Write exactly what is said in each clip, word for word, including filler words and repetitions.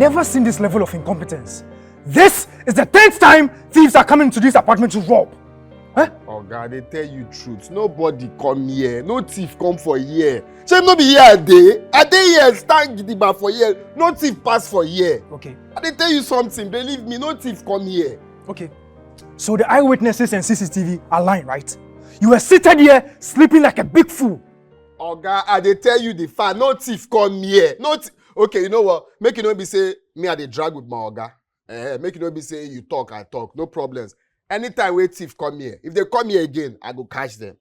Never seen this level of incompetence. This is the tenth time thieves are coming to this apartment to rob. Eh? Oga, I dey tell you truth. Nobody come here. No thief come for here. Shey no be here I dey? I dey here stand gidigba for here. No thief pass for here. Okay, I dey tell you something. Believe me, no thief come here. okay. So the eyewitnesses and C C T V are lying, right? You were seated here sleeping like a big fool. Oga, I dey tell you the fact. No thief come here. No th- okay, you know what? Make e no be say me I dey drag with my oga. Eh, make e no be say you talk, I talk. No problems. Anytime wey thief come here, if they come here again, I go catch them.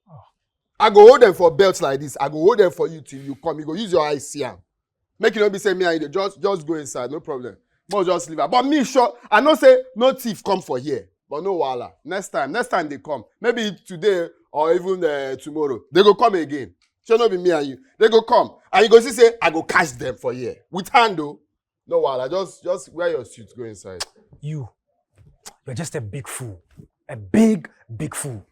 I go hold them for belt like this. I go hold them for you till you come. You go use your eyes see am. Make e no be say me and you dey just just go inside, no problem. But just leave am. But me sure, I know say no thief come for here. But no wahala. Next time, next time they come, maybe today or even uh, tomorrow, they go come again. Shey no be me and you. They go come and you go see say I go catch them for here with hand o. No wahala. Just just wear your suit, go inside. You, you're just a big fool. A big, big fool.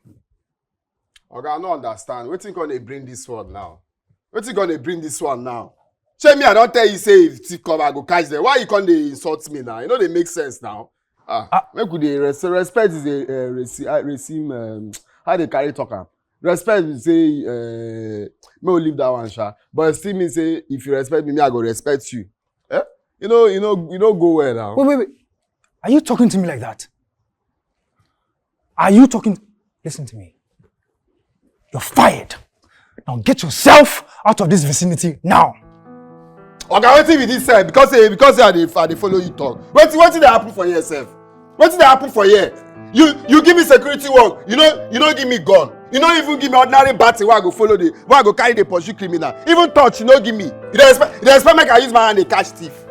Oga, I no understand. Wetin come dey bring this one now? Wetin come dey bring this one now? Shey me I don tell you say if thief come, I go catch them. Why you come dey insult me now? E no dey make sense now. Ah, make we dey res- respect is a uh, rece- uh, receive um, how they carry talk am. Respect be say uh, make we leave that one sha. But e still mean say if you respect me, me I go respect you. Eh? You know, you know, you know, go well now. Wait, wait, wait. Are you talking to me like that? Are you talking? Listen to me. You're fired. Now get yourself out of this vicinity now. Oga, wetin be this sef? Because say because say I dey I dey follow you talk. Wetin wetin dey happen for here sef? Wetin dey happen for here? You you give me security work. You no you no give me gun. You no even give me ordinary batty wey I go follow the wey I go carry dey pursue criminal. Even torch you no give me. You dey expect you dey expect make I use my hand dey catch thief?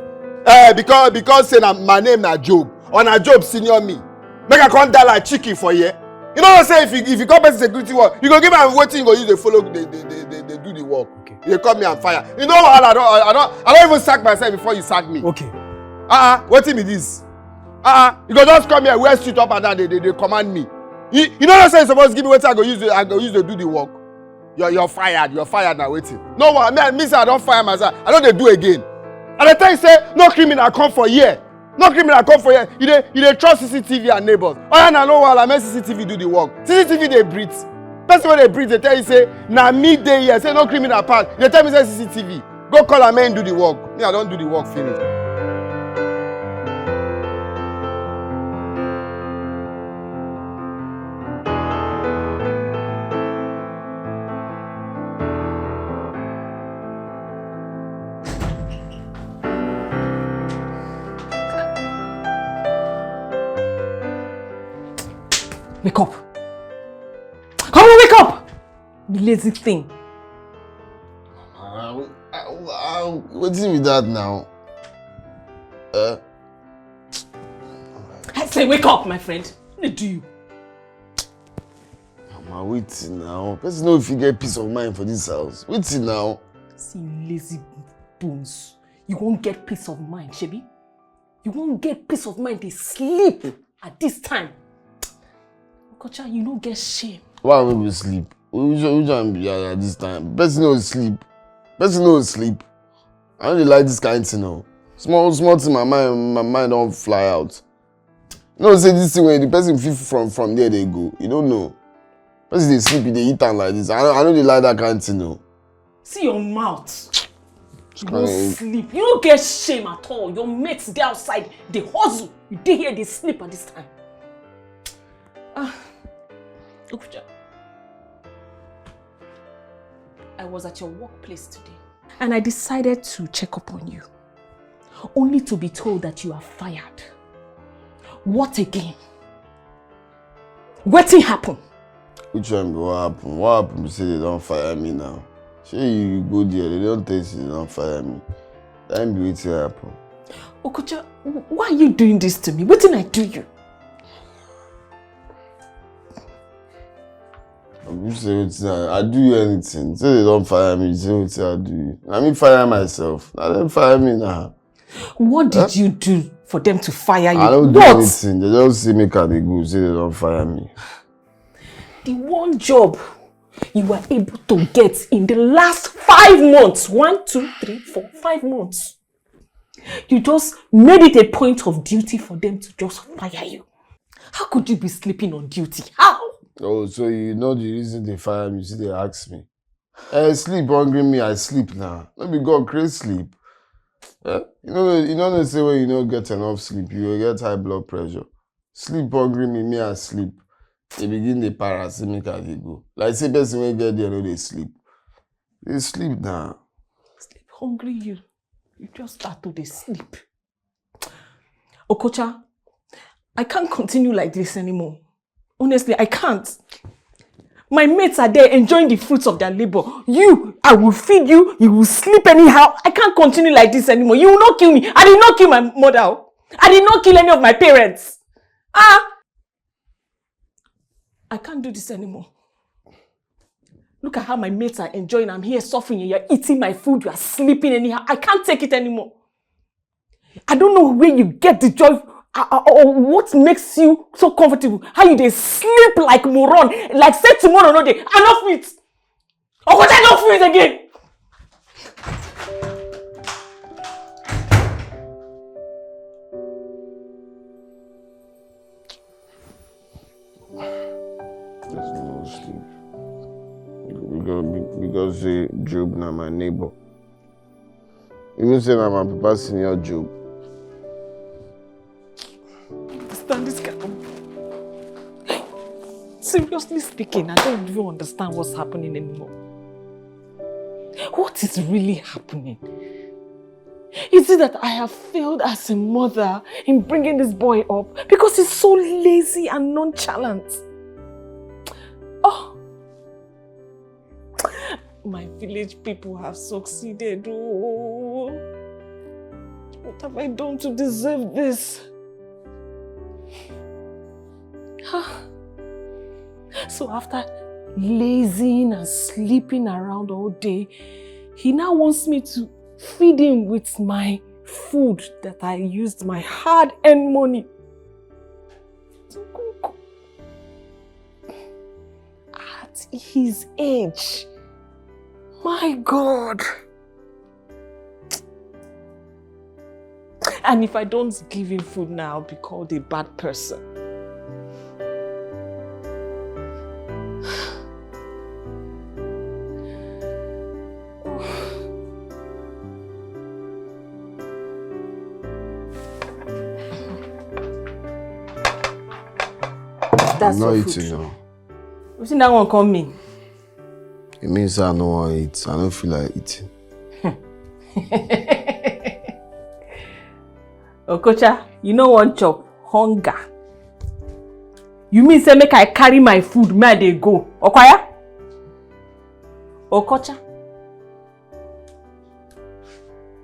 Eh, because because say na my name na Job or na Job senior me. Make I come die like chicken for here. You know say if you if you come person security work, you go give am wetin you go use dey follow dey dey dey dey dey do the work. Okay. You dey call me and fire. You know wahala I don I don I don even sack myself before you sack me. Okay. Ah ah, wetin be this? Ah ah, you go just come here wear suit up and down dey dey dey command me. You you no know say you suppose give me wetin I go use dey- I go use dey do the work. You're you're fired, you're fired na wetin? No wa me me say I don fire myself. I no dey do again. I dey tell you say no criminal come for here. No criminal come for here. You dey you dey trust C C T V and neighbors. Oya na no wahala make C C T V do the work. C C T V dey breathe. Person wey dey breathe dey tell you say na me dey here say no criminal pass. You dey tell me say C C T V. Go call am make him do the work. Me I don do the work finish. Wake up. Come on, wake up. You lazy thing. Wetin be that now? Uh, I say wake up, my friend. What do you? Mama, wetin now? Person no fit get peace of mind for this house. Wetin now? See lazy bones. You won't get peace of mind, Shebi. You won't get peace of mind. They sleep at this time. Okocha, you no get shame. Why we go sleep? Which which one be at this time? Person no sleep. Person no sleep. I no dey like this kind thing o. Small small thing, my mind my mind don fly out. You know say this thing wey the person fit from from there dey go. You don't know. Person dey sleep, you dey eat am like this. I no I no dey like that kind thing o. See your mouth. You no sleep. You no get shame at all. Your mates dey outside, dey hustle. You dey here, dey sleep at this time. Ah, Okucha. I was at your workplace today, and I decided to check up on you, only to be told that you are fired. What again? Wetin happen? Which one be what happen? What happen be say they don fire me now? Shey you go there, they don tell you say they don fire me. That be wetin happen. Okucha, why are you doing this to me? Wetin I do you? You say wetin I, I do you anything? Say they don fire me, say wetin I do you? Na me fire myself. Na dem fire me now. What did you do for them to fire you? I don't do What? Anything. They just say make I dey go. Say they don fire me. The one job you were able to get in the last five months. One, two, three, four, five months. You just made it a point of duty for them to just fire you. How could you be sleeping on duty? How? Oh, so you know the reason they fire me, see they ask me. Eh, sleep hungry me, I sleep now. No be God create sleep. Eh? You know, you know they say when you don't get enough sleep, you will get high blood pressure. Sleep hungry me, me I sleep. They begin the para, say make I dey go. Like say person wey get there no dey sleep. They sleep now. Sleep hungry you. You just start to dey sleep. Okocha, I can't continue like this anymore. Honestly, I can't. My mates are there enjoying the fruits of their labor. You, I will feed you, you will sleep anyhow. I can't continue like this anymore. You will not kill me. I did not kill my mother. Oh. I did not kill any of my parents. Ah! I can't do this anymore. Look at how my mates are enjoying. I'm here suffering and you're eating my food. You are sleeping anyhow. I can't take it anymore. I don't know where you get the joy uh, uh, or what makes you so comfortable. How you dey sleep like moron, like say tomorrow no dey. I no fit. Okocha no fit again. There's no sleep. Because, because say Job na my neighbor. Even say na my papa senior Job. Understand this kind of. Seriously speaking, I don't even understand what's happening anymore. What is really happening? Is it that I have failed as a mother in bringing this boy up because he's so lazy and nonchalant? Oh, my village people have succeeded. Oh, what have I done to deserve this? So after lazying and sleeping around all day, he now wants me to feed him with my food that I used my hard-earned money to cook. At his age, my God. And if I don't give him food now, I'll be called a bad person. That's I'm not your food. Eating now. Wetin that one come mean? It means I no wan eat. I no feel like eating. Okocha, you no wan chop, hunger. You mean say make I carry my food, make I dey go? Okoya? Okocha.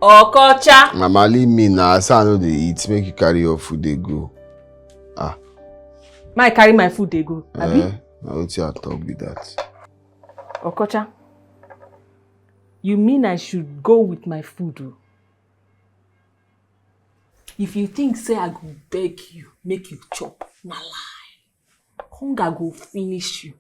Okocha. Mama, leave me now. I say I no dey eat. Make you carry your food dey go. Ah. Make I carry my food dey go, abi? Eh, na wetin I talk be that. Okocha, you mean I should go with my food? Oh? If you think say I go beg you, make you chop, na lie. Hunger go finish you.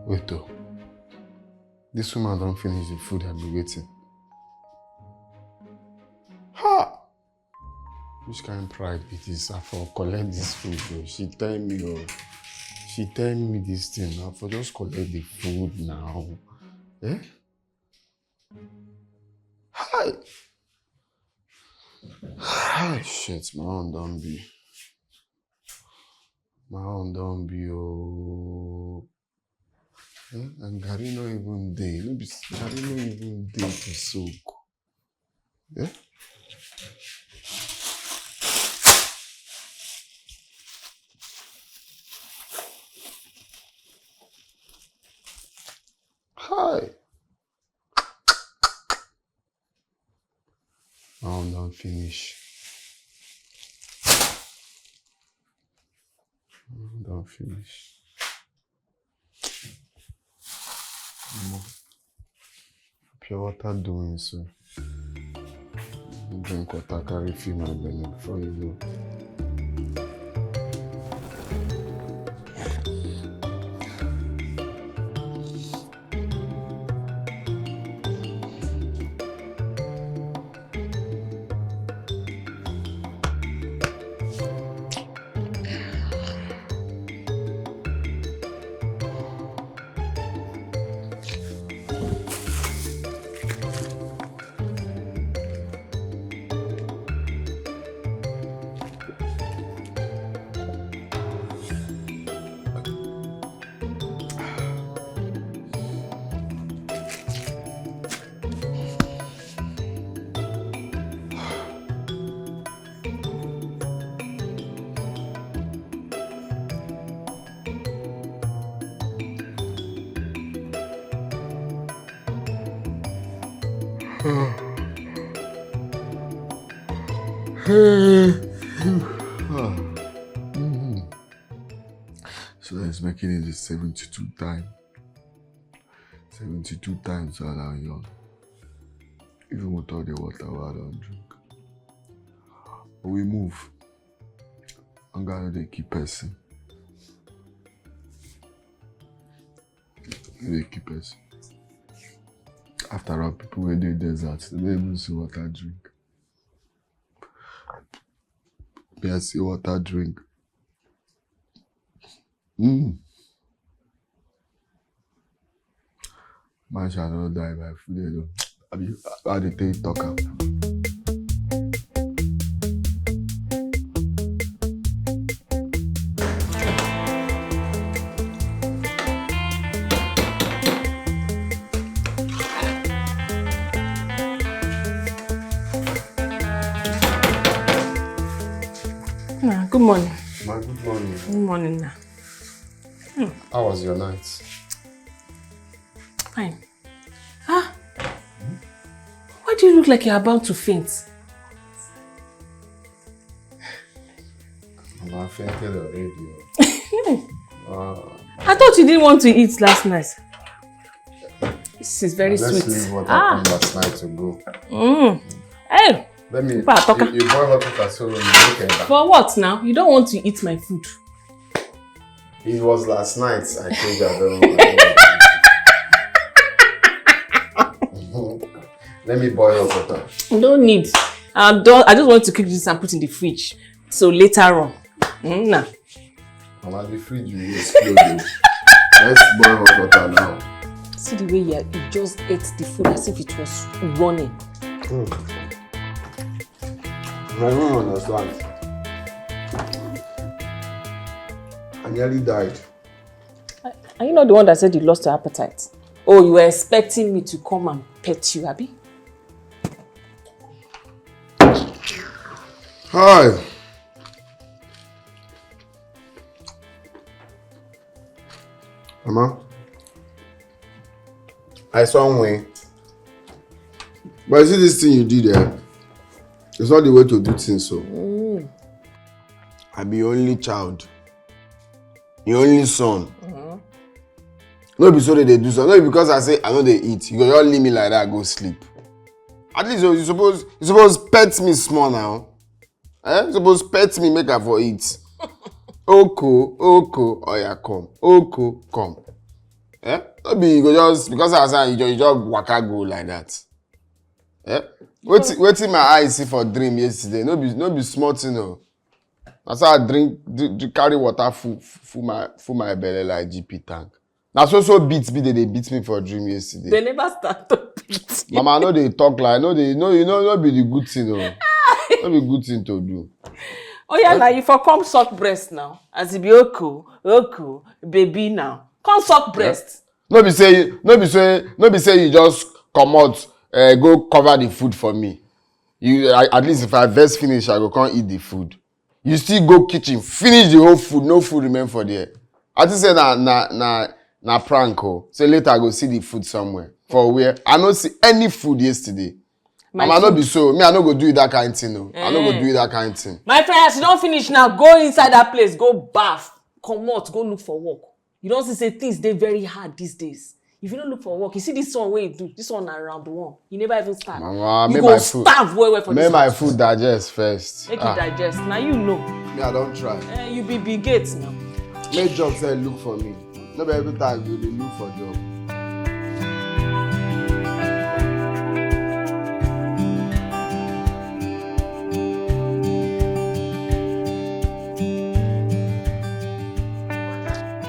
Wait though. This woman don't finish the food I've been waiting. Which kind pride be this? I for collect this food o. She tell me o. She tell me this thing. I for just collect the food now. Eh? Hi. Hi, shit, my own don be. My own don be o. Eh? And garri no even dey. No be s- garri no even dey to soak. Eh? Hi. My own don finish. My own don finish. Omo, pure water doing so. Drink water, carry fill my belly before you go. So he's making it the seventy-two time. Seventy-two times while I'm young. Even with all the water wey I don drink. But we move. Hunger no dey kill person. No dey kill person. After all, people wey dey desert, they no even see water drink. Me, I see water drink. Mm. Man shall not die by food alone. Abi, how dey take talk am? Ah, good morning. My good morning. Good morning, na. How was your night? Fine. Ah, why do you look like you're about to faint? I fainted already. Wow. I thought you didn't want to eat last night. This is very Let's sweet. Leave what Ah. happened last night to go. Mm. Hey, Let me. Papa, talk. You, you boil hot water, so you look at that. For what now? You don't want to eat my food. It was last night. I told you I don't. I don't. Let me boil hot water. You don't need. I don't. I just want to cook this and put in the fridge. So later on. Mm, nah. Mama, the fridge will explode. Let's boil hot water now. See the way you, you just ate the food as if it was running. Mm. I don't understand. I nearly died. Are you not the one that said you lost your appetite? Oh, you were expecting me to come and pet you, abi? Hi. Mama, I saw one. But you see this thing you did there? It's not the way to do things, so. Mm. I be only child. Your only son. Mm-hmm. No be so they dey do so. No be because I say I no dey eat. You go just leave me like that, go sleep. At least you suppose you suppose pet me small now. Eh? You suppose pet me, make I for eat. Oko, oko, oya come. Oko, come. Eh? No be you go just because I say you just, you just waka go like that. Eh? Wetin wetin my eye see for dream yesterday? No be no be small thing o. Na so I drink, drink, drink carry water full full my full my belle like G P tank. Na so so beat be dey dey beat me for dream yesterday. They never start to beat you. Mama, I no dey talk like no dey no you know no be the good thing o. No be good thing to do. Oh yeah, now you for come suck breast now. As e be okay, okay, baby now. Come suck breast. No be say no be say no be say you just comot uh, go cover the food for me. You I, at least if I vex finish, I go come eat the food. You still go kitchen, finish the whole food, no food remain for there. I think say na na na na prank o. Say later I go see the food somewhere. For where? I no see any food yesterday. My Mama, no food. Be so. Me, I no go do you that kind thing. No. I no go Eh. Do you that kind thing. My friend, as you don finish now, go inside that place, go baff, comot, go look for work. You don see say things dey very hard these days. If you no look for work, you see this one wey you do, this one na round one. You never even start. Mama, You make go my food. Starve well well for Make this my house. Food digest first. Make Ah, it digest. Now you know. Me, I don try. Eh, you be Bill Gates now. Make job say look for me. No be every time you dey look for job.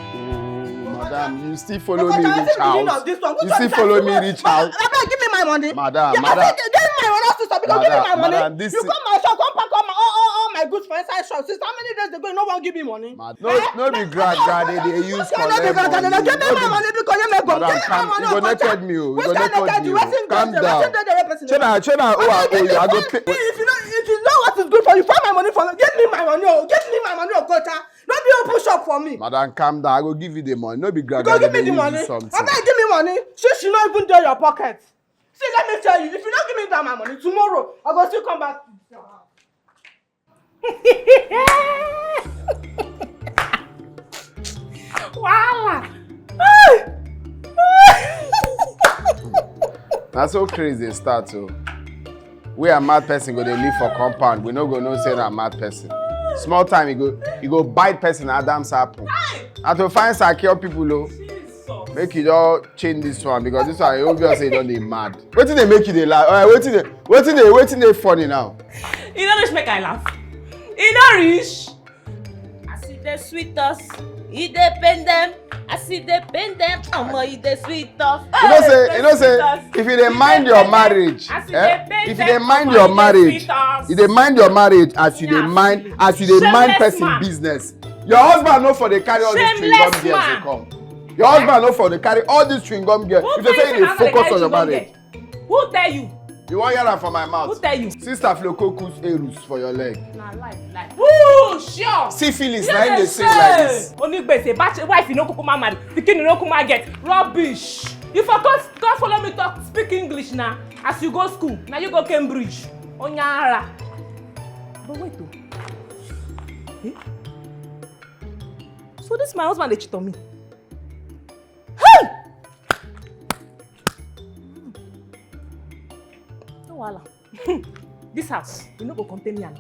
Oh, madam, you still follow me reach house. You still follow me reach house. Abeg, give me my money. Madam, madam. Give me my money, sister, because give me my money. Madam, madam, this You come my shop, come pack all my, all, all, all my goods for inside shop. Since how many days ago, you no wan give me money? Madam, no, Eh? No be gra gra dey dey use Okay, no be collect gra gra, no, no, money. Give me No my be money because you make Madam, give me my calm, money you go oh, naked me o, you Which go kind naked naked me you? o. Wetin Calm dey there? down. Wetin dey there, person Shey na, shey na, oh, I owe you, I go pay. If you know, if you know what is good for you, find my money for me. Give me my money, oh, give me my money, oh, Kocha. No be open shop for me. Madam, calm down. I go give you the money. No be You gra go gra give me dey the use money. Something. Abeg, give me money. She, she no even dey your pocket. See, let me tell you, if you no give me that my money, tomorrow, I go still come back. Wahala. Na so craze dey start o. We and mad person go dey live for compound, we no go know say na mad person. Small time e go e go bite person Adam's apple. Na to find secure people o. Make you don change this one because this one e obvious say you don dey mad. Wetin dey make you dey laugh? Eh, wetin dey wetin dey wetin dey funny now? E no reach make I laugh. E no reach. As e dey sweet us, e dey pain dem. As e dey pain dem, omo, e dey sweet us. You know say you know say if you dey mind your marriage, eh, if you dey mind your marriage, you dey mind your marriage as you dey mind as you dey mind person business. Your husband no for dey carry all this chewing gum girls dey come. Your husband no for dey carry all this chewing gum girls. If you say you dey focus on your marriage. Who tell you? You wan hear am for my mouth? Who tell you? See staphylococcus aureus for your leg. Na lie, lie. Who sure? Syphilis, na him dey sing like this. Onígbèsè, bach- wife you no kukuma marry, pikin you no kukuma get. Rubbish. You for come come follow me talk speak English na. As you go school, na you go Cambridge. Onyara. But wait o. Eh? So this my husband dey cheat on me. Hey! No wahala. This house, you no go contain me and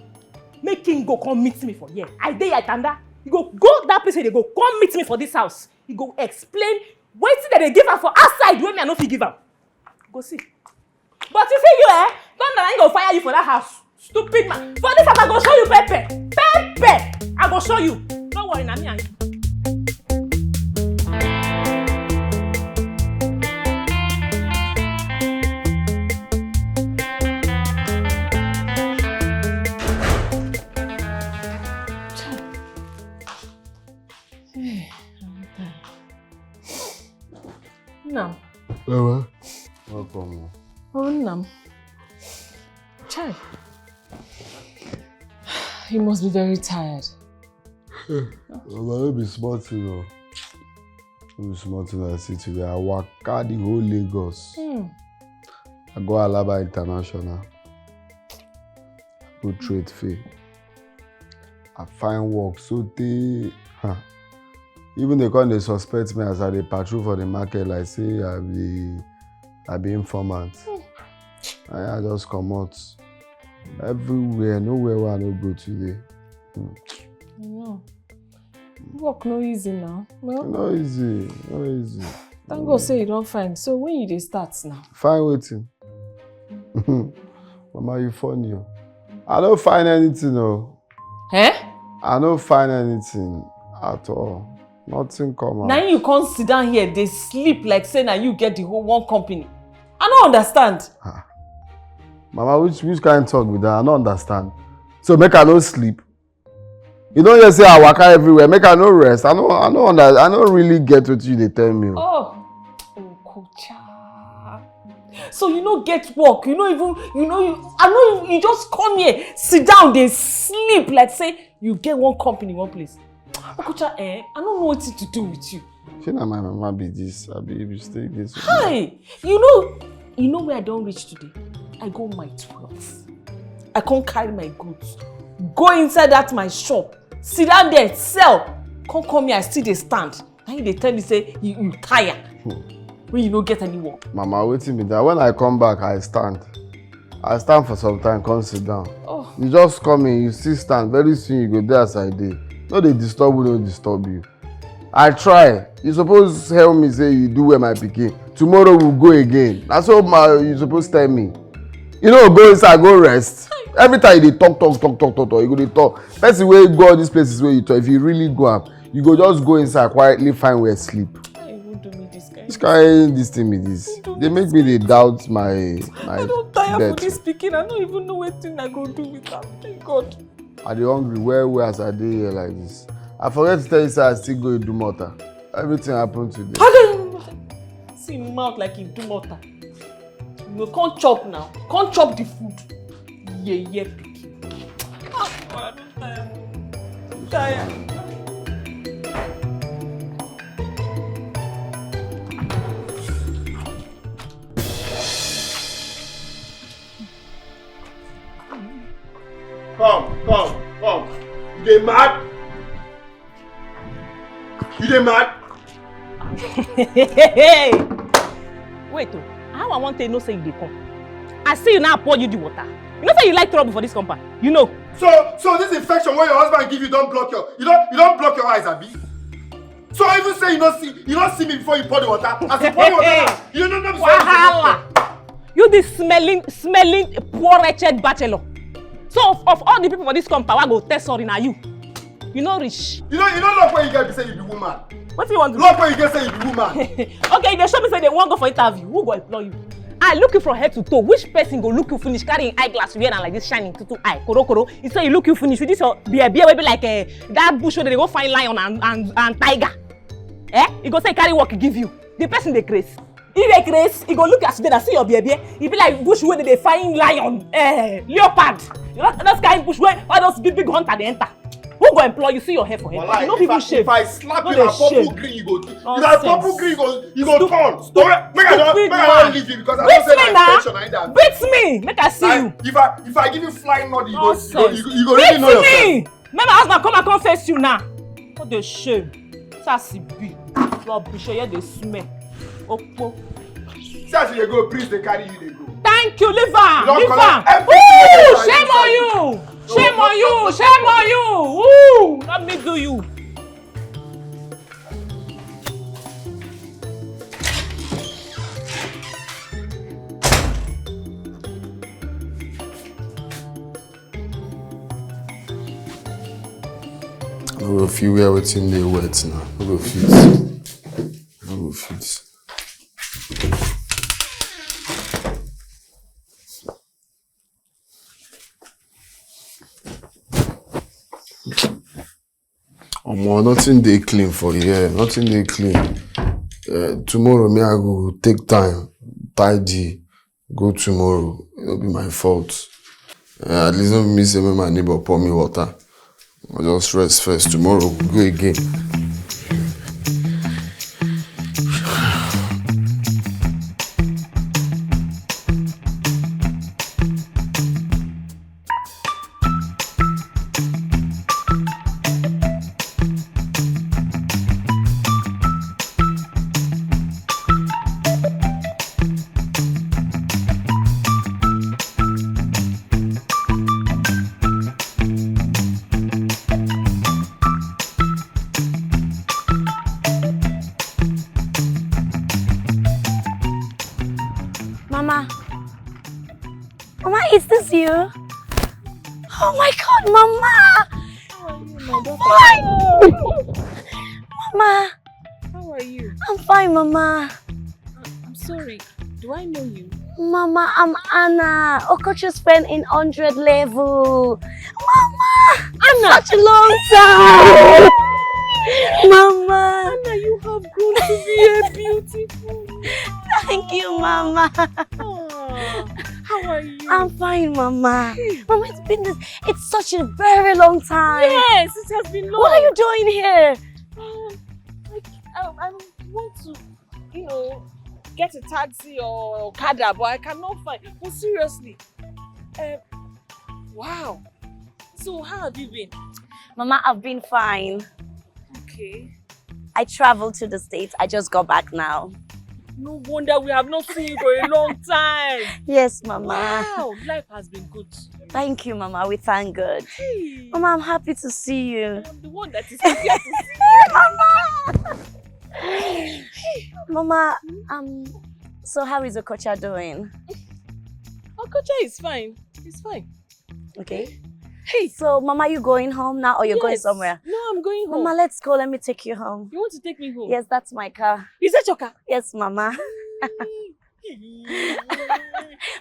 make him go come meet me for here. I dey here tanda. You go go that place where they go come meet me for this house. You go explain wetin dem dey give am for outside wey me I no fit give am. Go see. But you see you eh, thunder na him go fire you for that house. Stupid man. For this house I go show you pepper. Pepper. I go show you. No worry, na me and you. Hey, I'm tired. Now. Ewa. Welcome. Oh, Nam. Chai. You must be very tired. Mama, no be small thing o. No be small thing I see today. I waka the whole Lagos. Hmm. I go Alaba International. Go trade fair. I find work so tey, huh. Even they come dey suspect me as I dey patrol for the market like say I be I be informant. Hmm. And I just comot. Everywhere, nowhere where I no go today. Hmm. No. Work no easy now. Well, No easy, no easy. Thank God say you don find. So when you dey start now? Find wetin? Mama, you funny o. I no find anything o. Eh? I no find anything at all. Nothing come out. Now you come sit down here, they sleep like say now you get the whole one company. I don't understand. Ah. Mama, which which kind of talk with that? I don't understand. So make I no sleep. You don't hear say I waka everywhere. Make I no rest. I no, I no, under, I no really get what you dey tell me. Oh, Okocha. So you no get work. You no even, you know, you, I know you, you just come here, sit down, they sleep like say you get one company, one place. Okocha, eh? I don't know what to do with you. Shey na my mama be this? Abi you still dey so? Hi! You know, you know where I don't reach today? I go my twelve. I can't carry my goods. Go inside that my shop. Sit down there, sell. Come come here, I still dey stand. Now you dey tell me say you, you tire. Hmm. When you no get any work. Mama, wetin be that? When I come back, I stand. I stand for some time, come sit down. Oh. You just come in, you still stand. Very soon you go there as I dey. No dey disturb who no disturb you. I try. You suppose help me say you do well, my pikin. Tomorrow we go again. Na so ma you suppose tell me. You no go inside, go rest. Every time you dey talk, talk, talk, talk, talk, talk, you go dey talk. Person wey go all these places wey you talk, if you really go am, you go just go inside quietly, find where sleep. Why you do me this kind? Which kind this thing be this? Dey make me dey doubt my my I don't tire for this pikin. I don't even know wetin I go do with am. Thank God. I dey hungry well well as I dey here like this. I forget to tell you say I still go Idumota. Everything happen today. See him mouth like Idumota. You go come chop now. Come chop the food. Yeah, yeah, pikin. Ah, I don't tire. I'm tired. Come, come, come. You dey mad? You dey mad? Wait o, how I wan take know say you dey come? I see you now pour you the water. You know say you like trouble for this compound. You know. So, so this infection wey your husband give you don block your, you don, you don block your eyes, abi? So even say you no see, you no see me before you pour the water. As you pour the water now, you no know me say you dey Wahala. You this smelling, smelling poor wretched bachelor. So of, of all the people for this compound, I go tell sorry na you. You no reach. You know, you know, luck when you get be say you be woman. What do you want to Luck when you get say you be woman. Okay, you dey show me say they wan go for interview. Who go employ you? I look you from head to toe. Which person go look you finish, carry him eyeglass, wear am like this, shining tutu eye, koro koro? He say he look you finish with this your beer, beer wey be like eh, that bush wey dey go find lion and and and tiger. Eh? He go say carry work give you. The person dey craze. He dey craze. He go look as you dey, see your beer, beer. He be like bush wey dey dey find lion, eh, leopard. You know those kind bush wey all those big big hunter dey enter. Who go employ you? See your hair for head. Wallahi, You no if even I, shave. if I slap No you dey na purple shame. green, you go. If na Nonsense. purple green, you go, you go Stu- turn. stu- Don't make I don't, stupid make I don't man. leave you because I Beat don't say me na now. infection like that. Beat me. Make I see Like, you. if I, if I give you flying nod, you go, you go, Nonsense. you go, you go really Beat know yourself. me. Make my husband come and come face you now. What a shame. Sassy be. Rubbish. You dey smell. Opo. See as you dey go, breeze dey carry you dey go. Thank you, leave am, You don leave collect am. everything wey Ooh, dey shame on inside. you. Shame on you. Shame on you. Ooh, let me do you. No go fit wear wetin dey wet now. No go fit. No go fit. Omo, nothing dey clean for here. Nothing dey clean. Uh, tomorrow, me I go take time, tidy, go tomorrow. It no be my fault. Uh, at least no be me say make my neighbor pour me water. I just rest first. Tomorrow, go again. you. Oh my God, Mama! How are you, my daughter? Fine! Mama! How are you? I'm fine, Mama. I'm sorry. Do I know you? Mama, I'm Anna, Okocho's friend in hundred level. Mama! Anna! Such a long time! Mama! Anna, you have grown to be a beautiful woman. Thank you, Mama. Oh, how are you? I'm fine, Mama. Mama, it's been this, it's such a very long time. Yes, it has been long. What are you doing here? Um, like, I, I want to, you know, get a taxi or okada, but I cannot find. But seriously, um, wow. So how have you been? Mama, I've been fine. Okay. I traveled to the States. I just got back now. No wonder we have not seen you for a long time. Yes, Mama. Wow, life has been good. Thank you, Mama. We thank God. Hey. Mama, I'm happy to see you. I'm the one that is happier to see you. Mama! Mama, um, so how is Okocha doing? Okocha is fine. He's fine. Okay. Hey. So, Mama, you going home now or you're going somewhere? No, I'm going home. Mama, let's go. Let me take you home. You want to take me home? Yes, that's my car. Is that your car? Yes, Mama.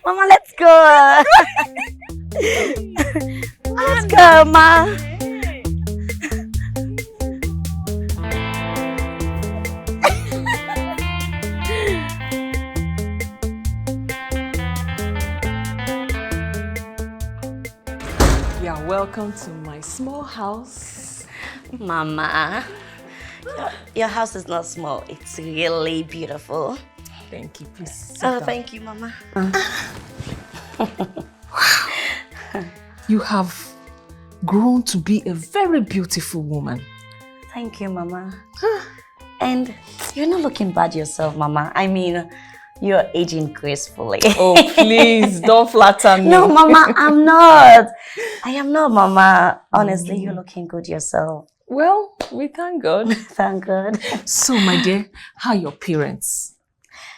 Mama, let's go. Let's go, Ma. You're welcome to my small house. Mama, your, your house is not small. It's really beautiful. Thank you. Please sit down. Oh, thank you, Mama. You have grown to be a very beautiful woman. Thank you, Mama. And you're not looking bad yourself, Mama. I mean, you're aging gracefully. Oh, please, don't flatter me. No, Mama, I'm not. I am not, Mama. Honestly, you're looking good yourself. Well, we thank God. Thank God. So, my dear, how are your parents?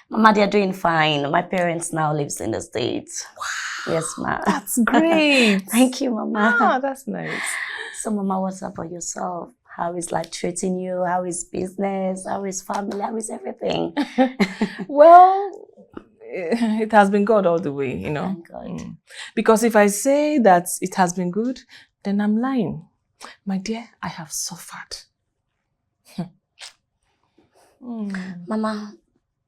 Mama, they're doing fine. My parents now lives in the States. Wow. Yes, Ma. That's great. Thank you, Mama. Ah, that's nice. So, Mama, what's up for yourself? How is life treating you? How is business? How is family? How is everything? Well, it has been God all the way, you know. Thank God. Mm. Because if I say that it has been good, then I'm lying. My dear, I have suffered. Mm. Mama,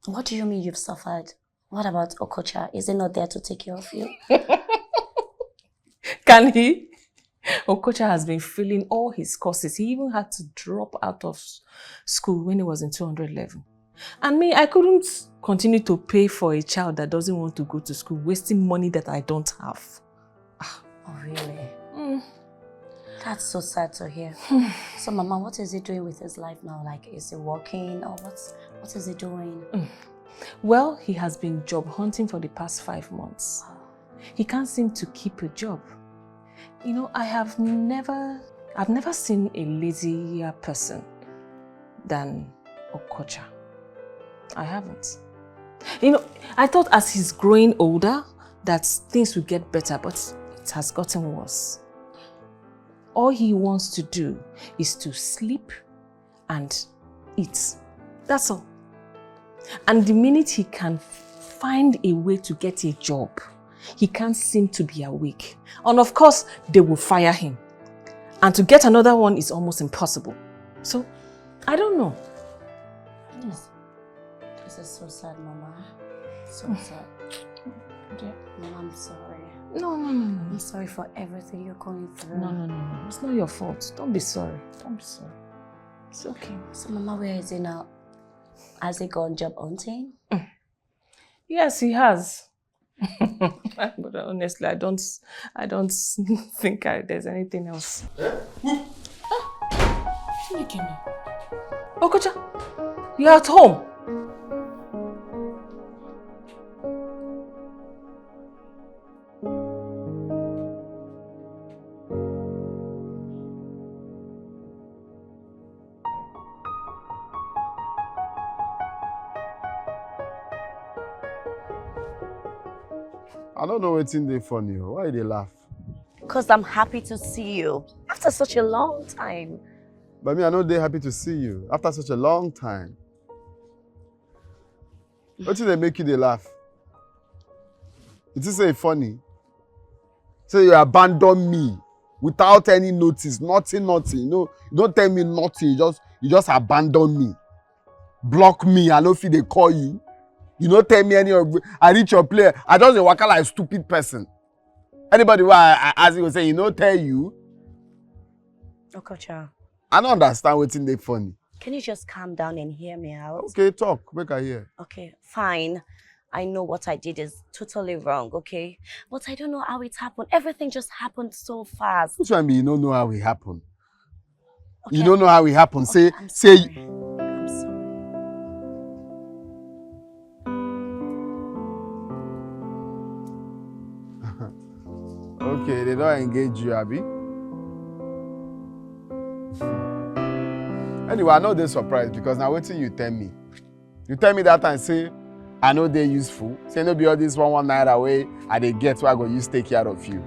what do you mean you've suffered? What about Okocha? Is he not there to take care of you? Can he? Okocha has been failing all his courses. He even had to drop out of s-, school when he was in two hundred level. And me, I couldn't continue to pay for a child that doesn't want to go to school, wasting money that I don't have. Ah. Oh, really? Mm. That's so sad to hear. So, Mama, what is he doing with his life now? Like, is he working or what's, what is he doing? Mm. Well, he has been job hunting for the past five months. He can't seem to keep a job. You know, I have never, I've never seen a lazier person than Okocha. I haven't. You know, I thought as he's growing older that things will get better, but it has gotten worse. All he wants to do is to sleep and eat. That's all. And the minute he can find a way to get a job, he can't seem to be awake. And of course, they will fire him. And to get another one is almost impossible. So, I don't know. Yes. This is so sad, Mama. So sad. Dear. Mama, I'm sorry. No, no, no, no. I'm sorry for everything you're going through. No, no, no, no. It's not your fault. Don't be sorry. Don't be sorry. It's okay. So, Mama, where is he now? Has he gone job hunting? Mm. Yes, he has. But honestly, I don't, I don't think I, there's anything else. Eh? Who? Ah, Chineke me. Okocha, you're at home. I don't know wetin dey funny o. Why you dey laugh? Because I'm happy to see you after such a long time. But me, I no dey happy to see you after such a long time. Wetin dey make you dey laugh? You think say e funny? Say you abandon me without any notice, nothing, nothing. You know, you don't tell me nothing. You just, you just abandon me, block me. I no fit dey call you. You no tell me any of. I reach your place. I just dey waka like stupid person. Anybody wey I, I ask, you go say you no tell you. Okocha, I no understand wetin dey funny. Can you just calm down and hear me out? Okay, talk, make I hear. Okay, fine. I know what I did is totally wrong, okay? But I don't know how it happened. Everything just happened so fast. Which one be you no know how e happen? You Okay, no know how e happen. Say, I'm say. sorry. I'm sorry. Okay, they don't engage you, abi? Anyway, I no dey surprised because na wetin you tell me. You tell me that time say I no dey useful. Say no be all this one one naira wey I dey get wey I go use take care of you.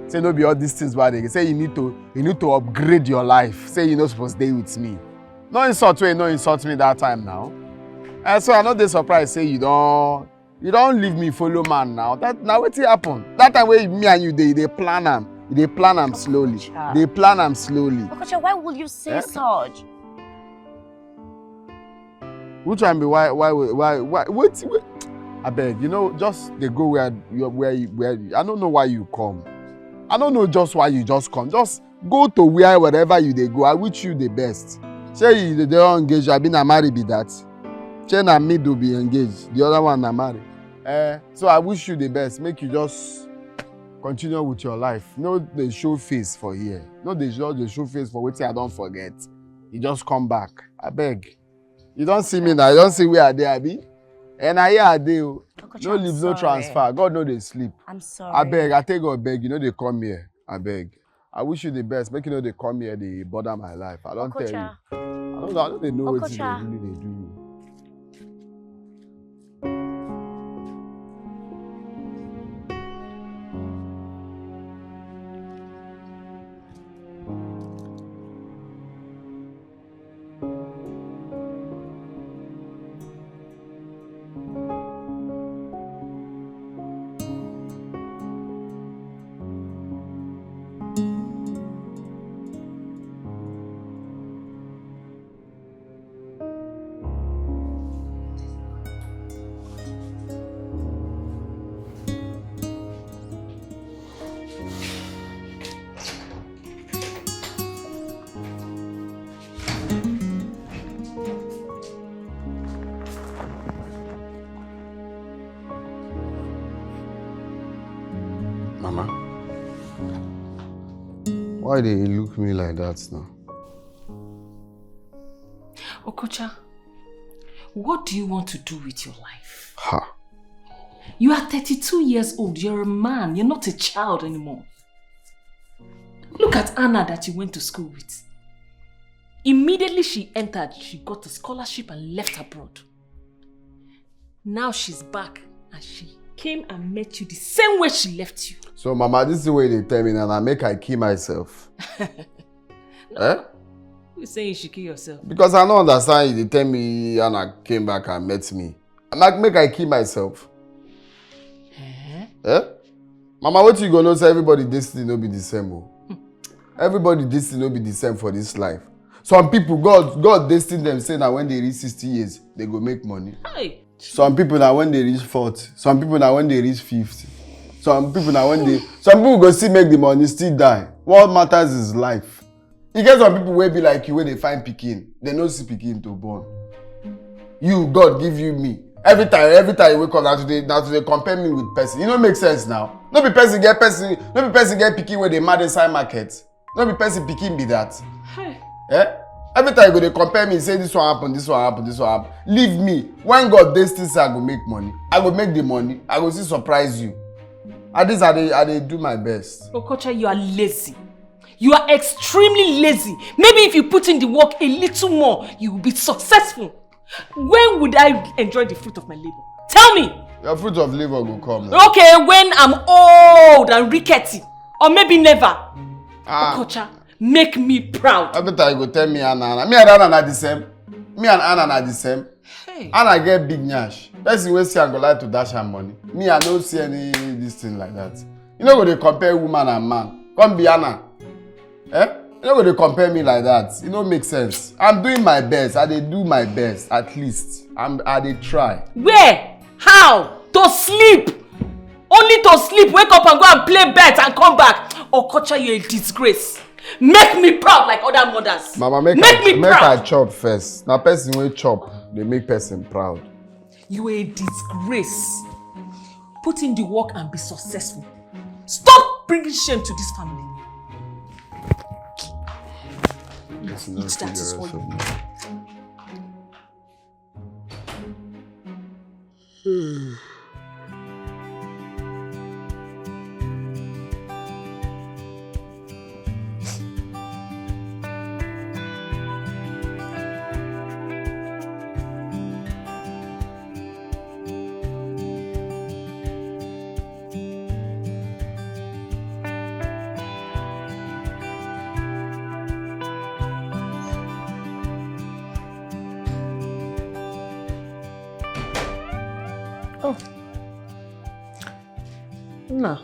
Say no be all these things wey I dey get. Say you need to, you need to upgrade your life. Say you no suppose dey with me. No insult wey you no insult me that time now. And so I no dey surprised say you don, you don leave me follow man now. That na wetin happen. That time wey me and you dey, you dey plan am, you dey plan am slowly. Okocha. Dey plan am slowly. Okocha, why will you say Eh? such? Which one be why, why, why, why, wait, wait. Abeg, you know, just dey go where you, where you, where you, I don't know why you come. I don't know just why you just come. Just go to where, wherever you dey go. I wish you the best. Say you dey, dey engage, I been a marry be that. Say na me do be engaged. The other one na marry. Eh, so I wish you the best. Make you just continue with your life. No dey show face for here. No dey just dey show face for wetin I don forget. You just come back. Abeg. You don see me now. You don see where I dey, abi? And na here I dey o. Okocha, No I'm leave, no sorry. Transfer. God no dey sleep. I'm sorry. Abeg, I take God beg. You no dey come here. Abeg. I wish you the best. Make you no dey come here dey bother my life. I don tell you. Okocha. I don't know. I don't dey know wetin Okocha. dey really dey do you. Mama, why dey look me like that now? Okocha, what do you want to do with your life? Ha. You are thirty-two years old. You're a man. You're not a child anymore. Look at Anna that you went to school with. Immediately she entered, she got a scholarship and left abroad. Now she's back and she came and met you the same way she left you. So, Mama, this is the way they tell me now. Now make I kill myself. Eh? Who is saying you should kill yourself? Because I don't understand you. They tell me Anna came back and met me. I'm like, make I kill myself. Eh? Eh? Mama, what you gonna say? Everybody destiny no be the same. Oh. Everybody destiny no be the same for this life. Some people, God, God destined them say that when they reach sixty years, they go make money. Hey. Some people now when they reach forty. Some people now when they reach fifty. Some people now when they, some people go still make the money, still die. What matters is life. You get some people wey be like you wey dey find pikin, they no see pikin to born. You, God give you me. Every time, every time you wake up, na to dey, na to dey compare me with person. E no make sense now. No be person get person, no be person get pikin wey dey mad inside market. No be person pikin be that. Hey. Eh? Every time you go dey compare me, say this one happen, this one happen, this one happen. Leave me. When God dey still say I go make money, I go make the money. I go still surprise you. At least I dey, I dey do my best. Okocha, you are lazy. You are extremely lazy. Maybe if you put in the work a little more, you will be successful. When would I enjoy the fruit of my labor? Tell me. Your fruit of labor go come. Okay, when I'm old and rickety, or maybe never. Ah. Okocha, make me proud. Every time you go tell me Anna, Anna. Me and Anna na the same. Me and Anna na the same. Hey. Anna get big nyash. Person wey see am go like to dash her money. Me, I no see any this thing like that. You no go dey compare woman and man. Come be Anna. Eh? You no go dey compare me like that. It no make sense. I'm doing my best. I dey do my best, at least. I'm, I dey try. Where? How? To sleep. Only to sleep, wake up and go and play bet and come back. Okocha, you're a disgrace. Make me proud like other mothers. Mama, make, make I, me make proud. I chop first. Na person wey chop dey make person proud. You are a disgrace. Put in the work and be successful. Stop bringing shame to this family. Eat that is what you need. Oh. Nah.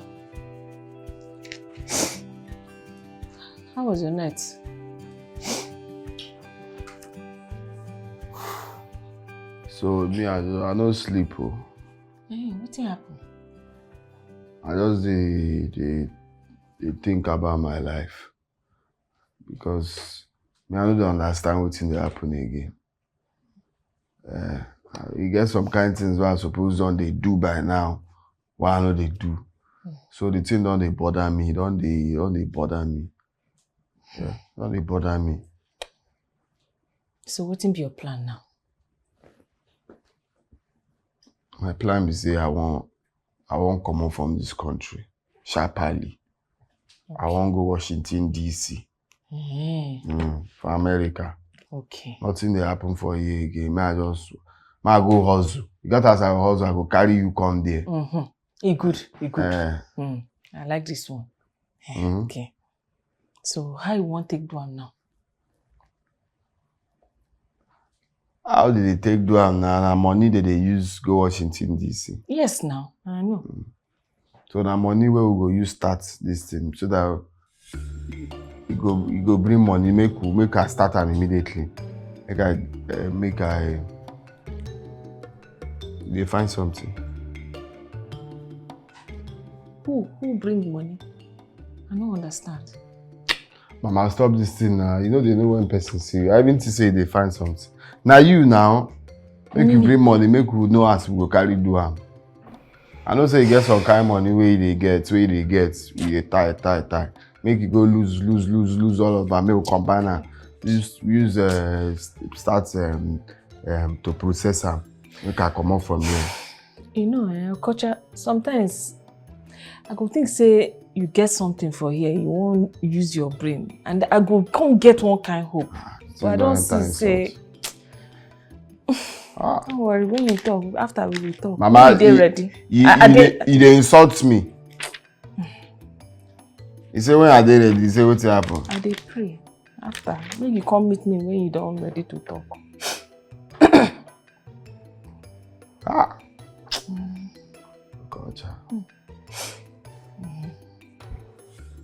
How was your night? So me, I, I no sleep. Oh. Hey, wetin happen? I just dey dey dey think about my life, because me, I no dey understand wetin dey happen again. Uh, you get some kind things wey I suppose don dey do by now, wey I no dey do. So the thing don dey bother me, don dey don dey bother me. Yeah, don dey bother me. So wetin be your plan now? My plan be say I wan I wan comot from this country sharply. I wan go Washington D C. Mm, for America. Okay. Nothing dey happen for here again. May I just may I go hustle. You got as I go hustle, I go carry you come there. Mm-hmm. E good, e good. Eh. Mm, I like this one. Eh, mm-hmm. Okay. So how you wan take do am now? How did they take do am now? Na money that they use go Washington D C. Yes, now I know. Mm. So na money wey we go use start this thing so that e go e go bring money, make we make I start am immediately. Make I uh, make I dey find something. Who who bring money? I no understand. Mama, stop this thing now. You know they know when person see you. I even think say you dey find something. Now you now, make you bring money, make we know as we go carry do am. I know say you get some kind money wey you dey get, wey you dey get, you dey tie, tie, tie. Make you go lose, lose, lose, lose all of am. Make we combine am. Use, use uh, start um, um, to process am. Make I comot from here. You know, eh, culture, sometimes I go think say you get something for here, you wan use your brain. And I go come get one kind hope. But I don see say Ah. Don't worry, when you talk, after we will talk. Mama, you dey ready? You, I, you, I dey, you dey insult me. You say when I dey ready, you say wetin happen? I dey pray. After, make you come meet me when you don ready to talk. Ah. Mm. Culture. Mm.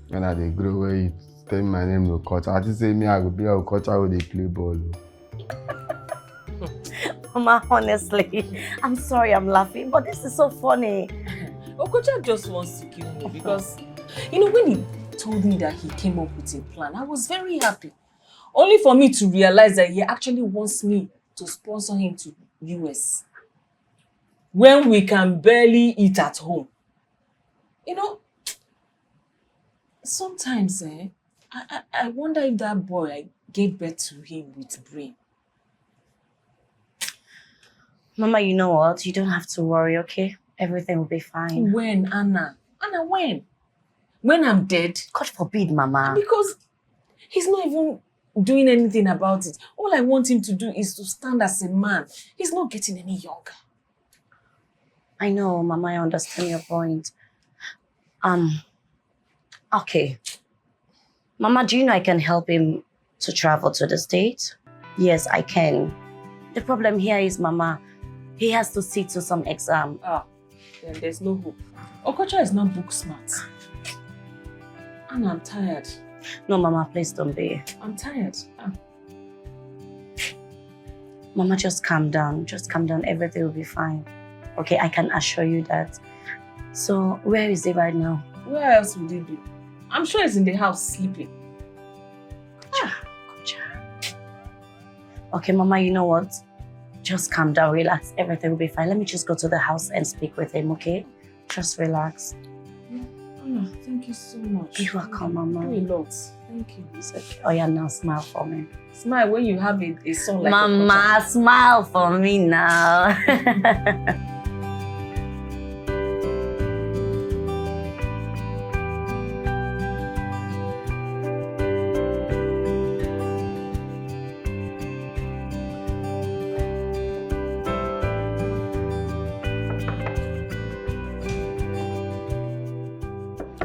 When I dey grow, where you tell me my name no culture. I think say me I go be a culture wey dey play ball. Oh. Mama, honestly, I'm sorry I'm laughing, but this is so funny. Okocha just wants to kill me because, you know, when he told me that he came up with a plan, I was very happy. Only for me to realize that he actually wants me to sponsor him to U S when we can barely eat at home. You know, sometimes eh, I, I, I wonder if that boy I gave birth to him with brain. Mama, you know what? You don't have to worry, okay? Everything will be fine. When, Anna? Anna, when? When I'm dead? God forbid, Mama. Because he's not even doing anything about it. All I want him to do is to stand as a man. He's not getting any younger. I know, Mama, I understand your point. Um, okay. Mama, do you know I can help him to travel to the States? Yes, I can. The problem here is, Mama, he has to sit to some exam. Ah, then there's no hope. Okocha is not book smart. And I'm tired. No, Mama, please don't be. I'm tired. Ah. Mama, just calm down. Just calm down. Everything will be fine. Okay, I can assure you that. So, where is he right now? Where else would he be? I'm sure he's in the house sleeping. Ah, Okocha. Okay, Mama, you know what? Just calm down, relax. Everything will be fine. Let me just go to the house and speak with him, okay? Just relax. Mama, thank you so much. You're welcome, Mama. You do a lot. Thank you. It's okay. Oh, yeah, now smile for me. Smile when you have a, a son like Mama, Okocha. Smile for me now.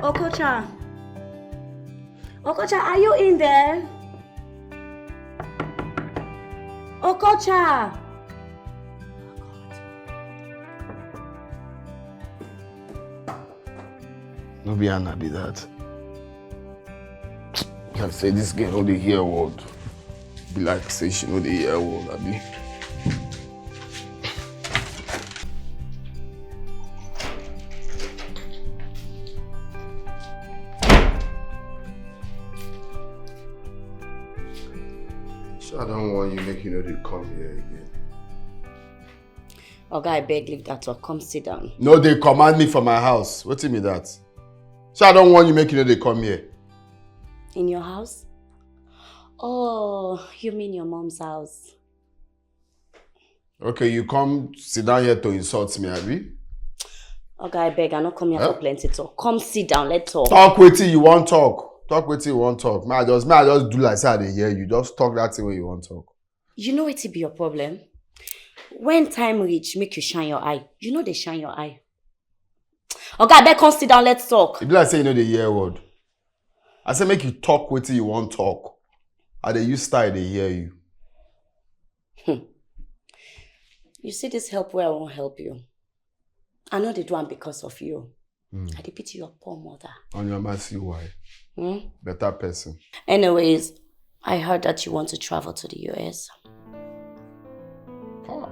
Okocha. Okocha, are you in there? Okocha. No be Anna be that. Can say this girl no dey hear word. Be like say she no dey hear word, abi? So I don't want you make you know they come here again. Oga, I beg, leave that talk. Come sit down. No, they command me for my house. What do you mean that? So I don't want you make you know they come here. In your house? Oh, you mean your mom's house? Okay, you come sit down here to insult me, abi? Oga, I beg, I no come here for plenty talk. Come sit down, let's talk. Talk wetin you wan talk. Talk wetin you wan talk. May I just, may I just do like say I dey hear you. Just talk that thing wey you wan talk. You know wetin be your problem? When time reach, make you shine your eye. You no dey shine your eye. Oga, abeg come sit down, let's talk. E be like say you no dey hear word. I say make you talk wetin you wan talk. I dey use style dey hear you. Hmm. You see this help wey I wan help you, I no dey do am because of you. Hmm. I dey pity your poor mother. Onyema, see why. Hmm? Better person. Anyways, I heard that you want to travel to the U S. Ah.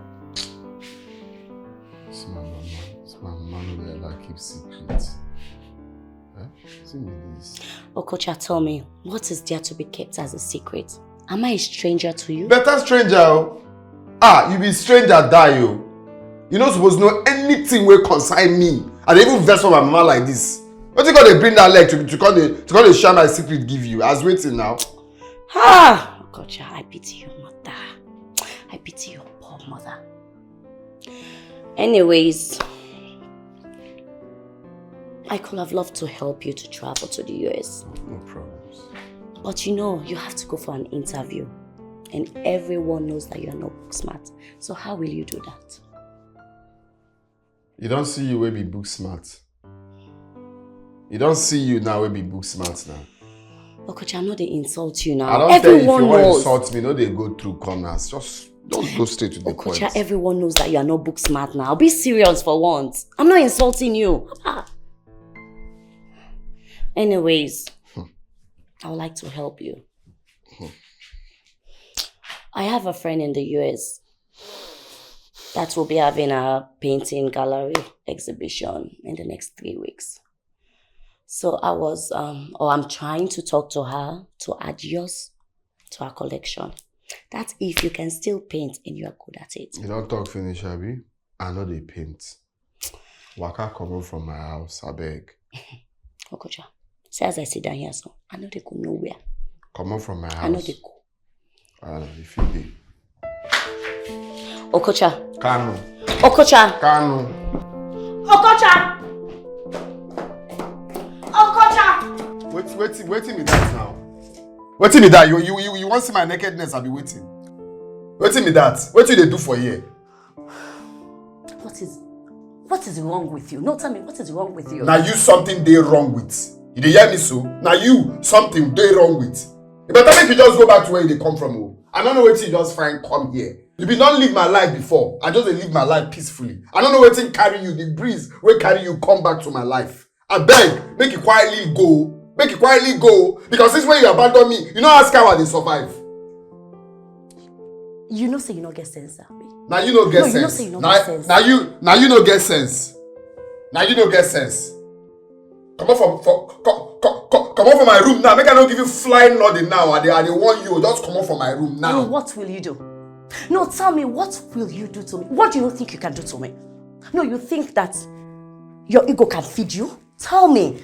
This my mama. This my mama no dey like keep secret. Eh? See me this. Okocha, tell me, what is there to be kept as a secret? Am I a stranger to you? Better stranger o. Ah, you be stranger die o. You no suppose know anything wey concern me. I dey even vex for my mama like this. Wetin come dey bring that leg to, to come dey, to come dey share my secret give you? As wetin now? Ah, Okocha, I pity your mother. I pity your poor mother. Anyways, I could have loved to help you to travel to the U S. No problems. But you know, you have to go for an interview. And everyone knows that you are not book smart. So how will you do that? You don see you wey be book smart. You don see you now wey be book smart now. Okocha, I no dey insult you now. I don tell you, if you wan insult me, no dey go through corners. Just, just go straight to the point. Okocha, everyone knows that you are not book smart now. Be serious for once. I'm not insulting you. Ah. Anyways, I would like to help you. I have a friend in the U S that will be having a painting gallery exhibition in the next three weeks. So I was, um, or I'm trying to talk to her to add yours to her collection. That's if you can still paint and you are good at it. You don talk finish, abi? I no dey paint. Waka comot from my house, abeg. Okocha, see as I sit down here so, I no dey go nowhere. Comot from my house. I no dey go. Ah, if you dey. Okocha. Kanu. Okocha. Kanu. Okocha. Okocha. Wait, wait, wetin be that now? Wetin be that? You, you, you, you wan see my nakedness? I be waiting. Wetin be that? Wetin you dey do for here? What is? What is wrong with you? No, tell me, what is wrong with you? Now you something dey wrong with. You dey hear me so? Now you something dey wrong with. You better make you just go back to where you dey come from. Oh. I don't know wetin you just find come here. You bin don live my life before. I just dey live my life peacefully. I don't know wetin carry you, the breeze wey carry you come back to my life. I beg, make you quietly go. Make you quietly go. Because since when you abandon me, you no ask how I dey survive. You know say you no get sense, Abi. Now you no get No, you know sense. say you no Now get sense. now you now you no get sense. Now you no get sense. Come out from for come, come, come, come out from my room now. Make I not give you flying nothing now. I dey I dey warn you. Just come out from my room I mean, now. What will you do? No, tell me, what will you do to me? What do you think you can do to me? No, you think that your ego can feed you? Tell me.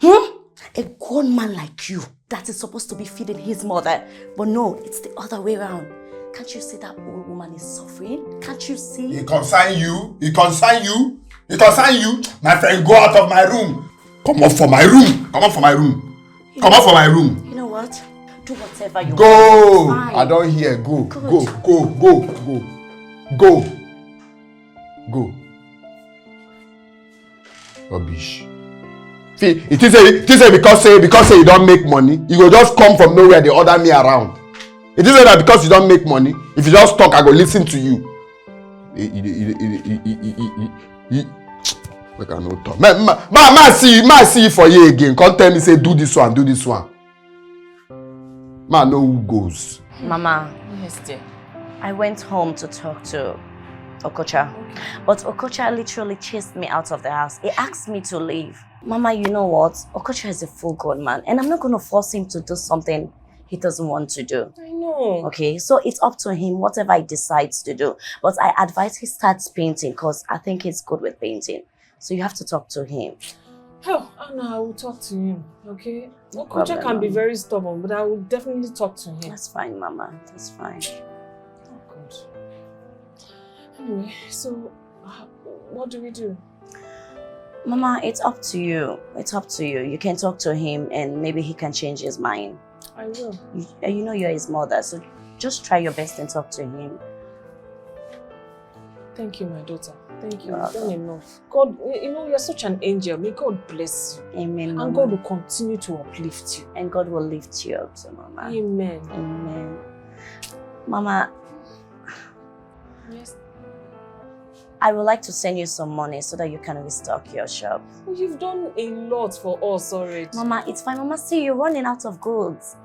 Hmm? A grown man like you that is supposed to be feeding his mother. But no, it's the other way around. Can't you see that old woman is suffering? Can't you see? It concern you. It concern you. It concern you. My friend, go out of my room. Come off from my room. Come off from my room. Come off from my room. You know what? Do whatever you Go. want. Fine. I don't hear. Go. Good. Go. Go. Go. Go. Go. Rubbish. See, it is a, it is a because say because say you don't make money, you go just come from nowhere. They order me around. It is that because you don't make money. If you just talk, I go listen to you. You, you, you, you, you, you, you, you, you, Make I no talk. Ma, ma, ma, ma see, ma see for you again. Come tell me say do this one, do this one. Ma know who goes. Mama, Yes, dear. I went home to talk to Okocha. But Okocha literally chased me out of the house. He asked me to leave. Mama, you know what? Okocha is a full grown man, and I'm not going to force him to do something he doesn't want to do. I know. Okay, so it's up to him, whatever he decides to do. But I advise he starts painting because I think he's good with painting. So you have to talk to him. Oh, Anna, I will talk to him, okay? No Okocha problem, can be Mama. Very stubborn, but I will definitely talk to him. That's fine, Mama. That's fine. Oh, God. Anyway, so uh, what do we do? Mama, it's up to you. It's up to you. You can talk to him and maybe he can change his mind. I will. You, uh, you know you're his mother, so just try your best and talk to him. Thank you, my daughter. Thank you. You're You've done enough. God, you know, you're such an angel. May God bless you. Amen, And Mama. God will continue to uplift you. And God will lift you up too, Mama. Amen. Amen. Mama, Yes. I would like to send you some money so that you can restock your shop. You've done a lot for us already. Mama, it's fine. Mama, see, you're running out of goods.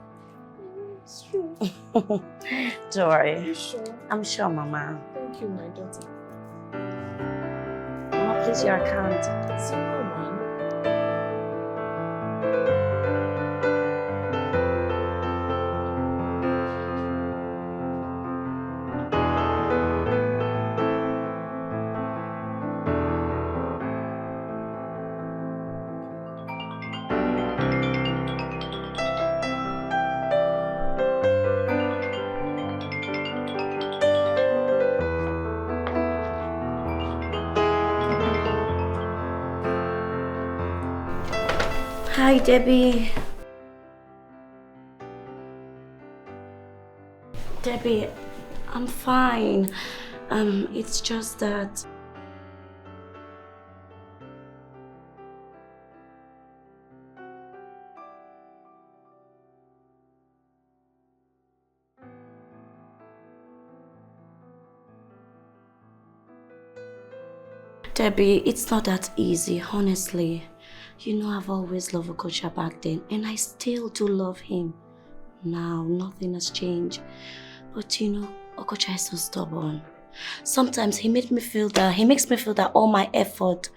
It's true. Don't worry. You sure? I'm sure, Mama. Thank you, my daughter. Mama, please, your account. Zero one. Hi, Debbie. Debbie, I'm fine. Um, it's just that. Debbie, it's not that easy, honestly. You know, I've always loved Okocha back then, and I still do love him. Now, nothing has changed. But you know, Okocha is so stubborn. Sometimes he made me feel that he makes me feel that all my effort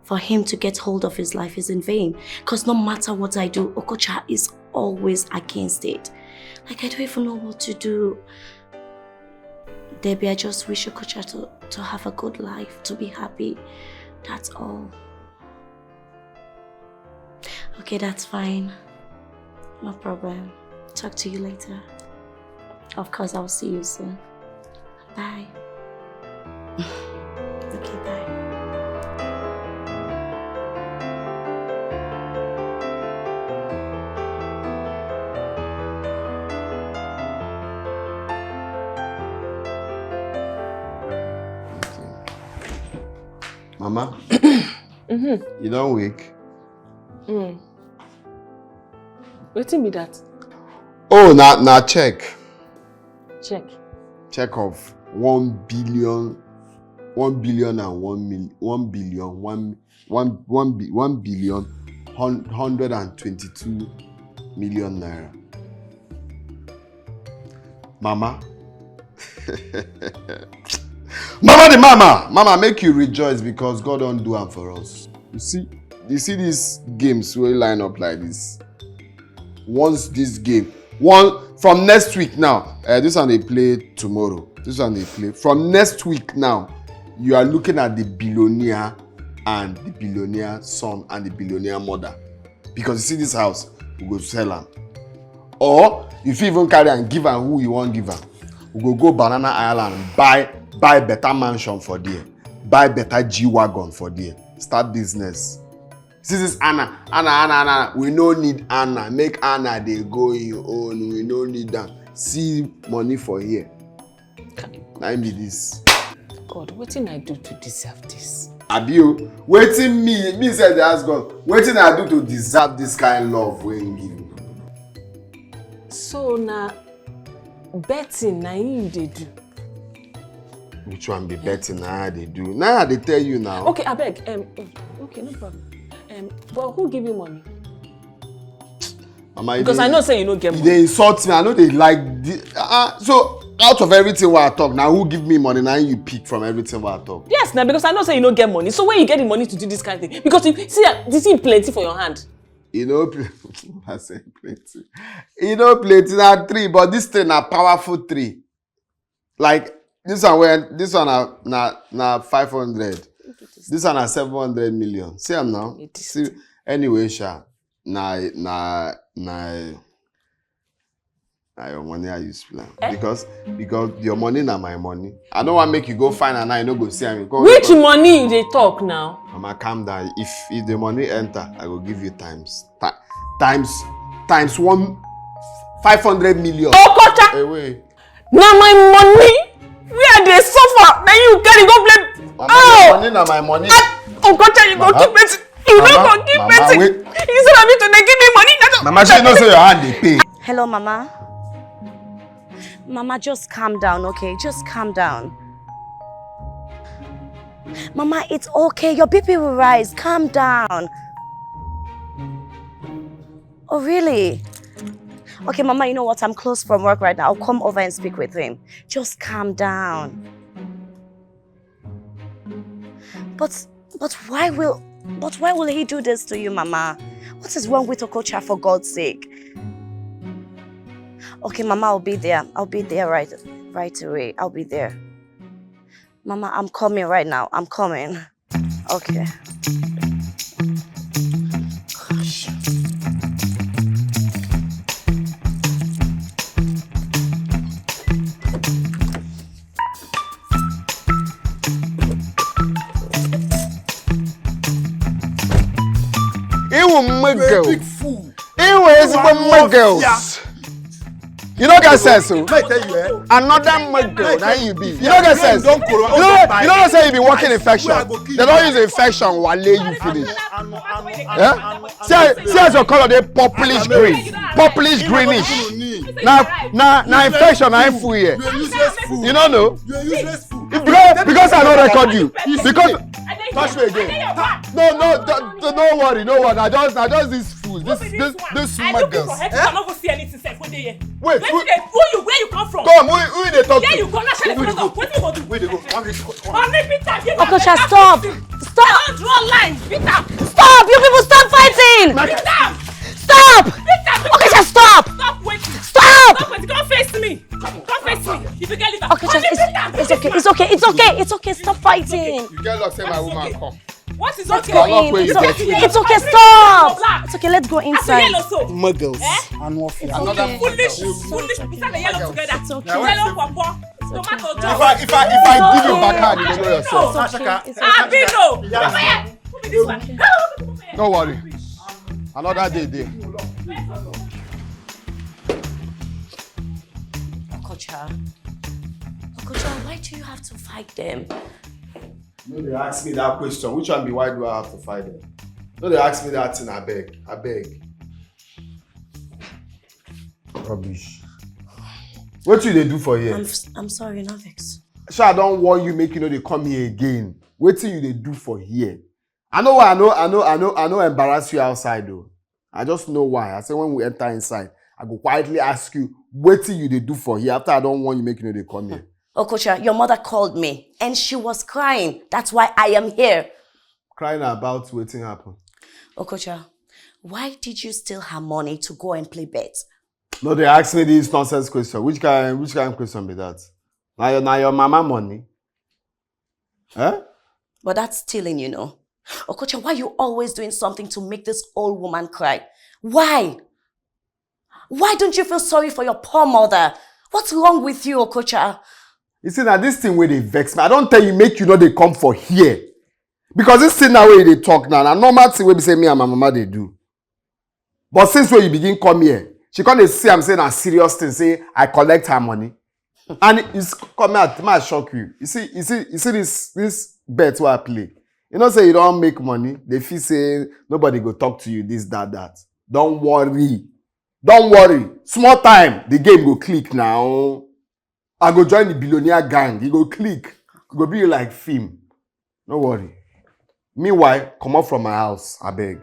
for him to get hold of his life is in vain. Because no matter what I do, Okocha is always against it. Like, I don't even know what to do. Debbie, I just wish Okocha to, to have a good life, to be happy. That's all. Okay, that's fine. No problem. Talk to you later. Of course, I'll see you soon. Bye. Okay, bye. Mama, you don wake? Wetin be that? Oh, na na check. Check. Check of one billion, one billion and one mil, one billion, one, one, one, bi- one billion, hun- hundred and twenty-two million naira. Mama. Mama the mama, mama, make you rejoice because God don do am for us. You see, you see these games wey line up like this. Once this game, one from next week now, uh, this one dey play tomorrow. This one dey play from next week now. You are looking at the billionaire and the billionaire son and the billionaire mother. Because you see this house, we go sell am. Or you fit even carry and give am who you wan give am. We go go Banana Island, buy buy better mansion for there, buy better G wagon for there, start business. See this Anna, Anna, Anna, Anna. We no need Anna. Make Anna dey go im own. We no need am. See money for here. Na im be this. God, wetin I do to deserve this? Abi o, wetin me, me sef dey ask God, wetin I do to deserve this kind love wey im give me? So na betting na im you dey do? Which one be betting na I dey do? Na I dey tell you now. Okay, abeg. Um, okay, no problem. Um, but who give you money? Mama, you Because dey- I know say you no get You money. dey insult me. I no dey like the. Uh, so out of everything wey I talk, na who give me money? Na you pick from everything wey I talk. Yes, na because I know say you no get money. So where you get the money to do this kind of thing? Because you see, uh, the thing plenty for your hand. You know, pl- I say plenty. You know, plenty na three, but this three na powerful three. Like this one, when this one na na na five hundred. This one na seven hundred million. See am now. It is. See, anyway, sha, na na na na your money I use plan. Eh? Because because your money na my money. I no wan make you go find and I no go see am. You come Which money you dey talk now? Mama, calm down. If if the money enter, I go give you times ti- times times one five hundred million. Okocha, Away. na my money wey I dey suffer, na you carry go play. Mama, your money na my money. Okocha, you go Mama. Keep it. You no Mama, go keep Mama, it. Wait. You say na me to dey give me money. Na Mama, she know say your hand dey pain. Hello, Mama. Mama, just calm down, okay? Just calm down. Mama, it's okay. Your B P will rise. Calm down. Oh, really? Okay, Mama, you know what? I'm close from work right now. I'll come over and speak with him. Just calm down. But but why will but why will he do this to you, Mama? What is wrong with Okocha, for God's sake? Okay, Mama, I'll be there. I'll be there right right away. I'll be there. Mama, I'm coming right now. I'm coming. Okay. Gosh. Iwu mma girl. Big fool. Iwu ezigbo mma girls. You no get sense o. Let me tell you, eh? Another mma girl na you be. You no get sense. You Don't corona. no you no know say you be working infection. I go kill Dem don use infection wale you finish. Anu, anu, anu, Eh? anu, See as see as your colour dey purplish green, purplish greenish. Anu, Na na na infection na im full here. You a useless fool. You no know. You a useless fool. Because because I no record you. Because Touch me again. no no don't, don't worry no worry. I just I just this fool this this this I small look girl. for head. I no go see anything sef wey dey here. Wait. Wetin Who, dey who you where you come from? come who who dey talk Where to? you go? Let's shut the front door. Wetin you go do? Wait, they go. Come, come, come. Only beat am. Give am. Okocha, stop! I Stop! don draw line. Beat am. Stop! You people, stop fighting! Beat am. Stop! Beat am. Okocha, stop! Stop waiting. Stop! Stop waiting. Come face me. Come face me. If you get liver. Okocha, Only it's, beat am. it's okay, it's okay, it's okay, it's okay. Stop fighting. You get luck say my woman come. What is Let's okay? go I'll in. lock It's you okay, get it's okay, stop! It's okay, let's go As you inside. yellow so. Muggles. Eh? Another It's muggles. okay. Foolish, foolish. We stand yellow together. It's okay. Yellow pawpaw. Tomato If juice. I if I if I give you back hand, you go know yourself. No. It's okay. It's okay. Abi no. It's Come here. Who be this one? No worry. Another day dey. Okocha. Okocha, why do you have to fight them? No dey ask me that question. Which one be why do I have to fight them? No dey ask me that thing, abeg, abeg. Rubbish. Wetin you dey do for here? I'm, s- I'm sorry, no vex. So I don warn you make you no dey come here again. Wetin you dey do for here? I know why I know I know I know I know embarrass you outside though. I just know why. I say when we enter inside, I go quietly ask you wetin you dey do for here after I don warn you make you no dey come here. Okocha, your mother called me and she was crying. That's why I am here. Crying about wetin happen? Okocha, why did you steal her money to go and play bet? No dey ask me this nonsense question. Which kind which kind question be that? Na your na your mama money. Eh? But that's stealing, you know. Okocha, why you always doing something to make this old woman cry? Why? Why don't you feel sorry for your poor mother? What's wrong with you, Okocha? You see, now this thing where they vex me. I don't tell you, make you know they come for here. Because this thing now where they talk now, na normal thing wey be say me and my mama dey do. But since when you begin come here, she come dey see am say na serious thing, say I collect her money. And it's come out, ma shock you. You see, you see, you see this this bet wey I play. You know say you don't make money, they feel say nobody go talk to you, this, that, that. Don't worry. Don't worry. Small time, the game go click now. I go join the billionaire gang. You go click. It go be like film. No worry. Meanwhile, come up from my house, I beg.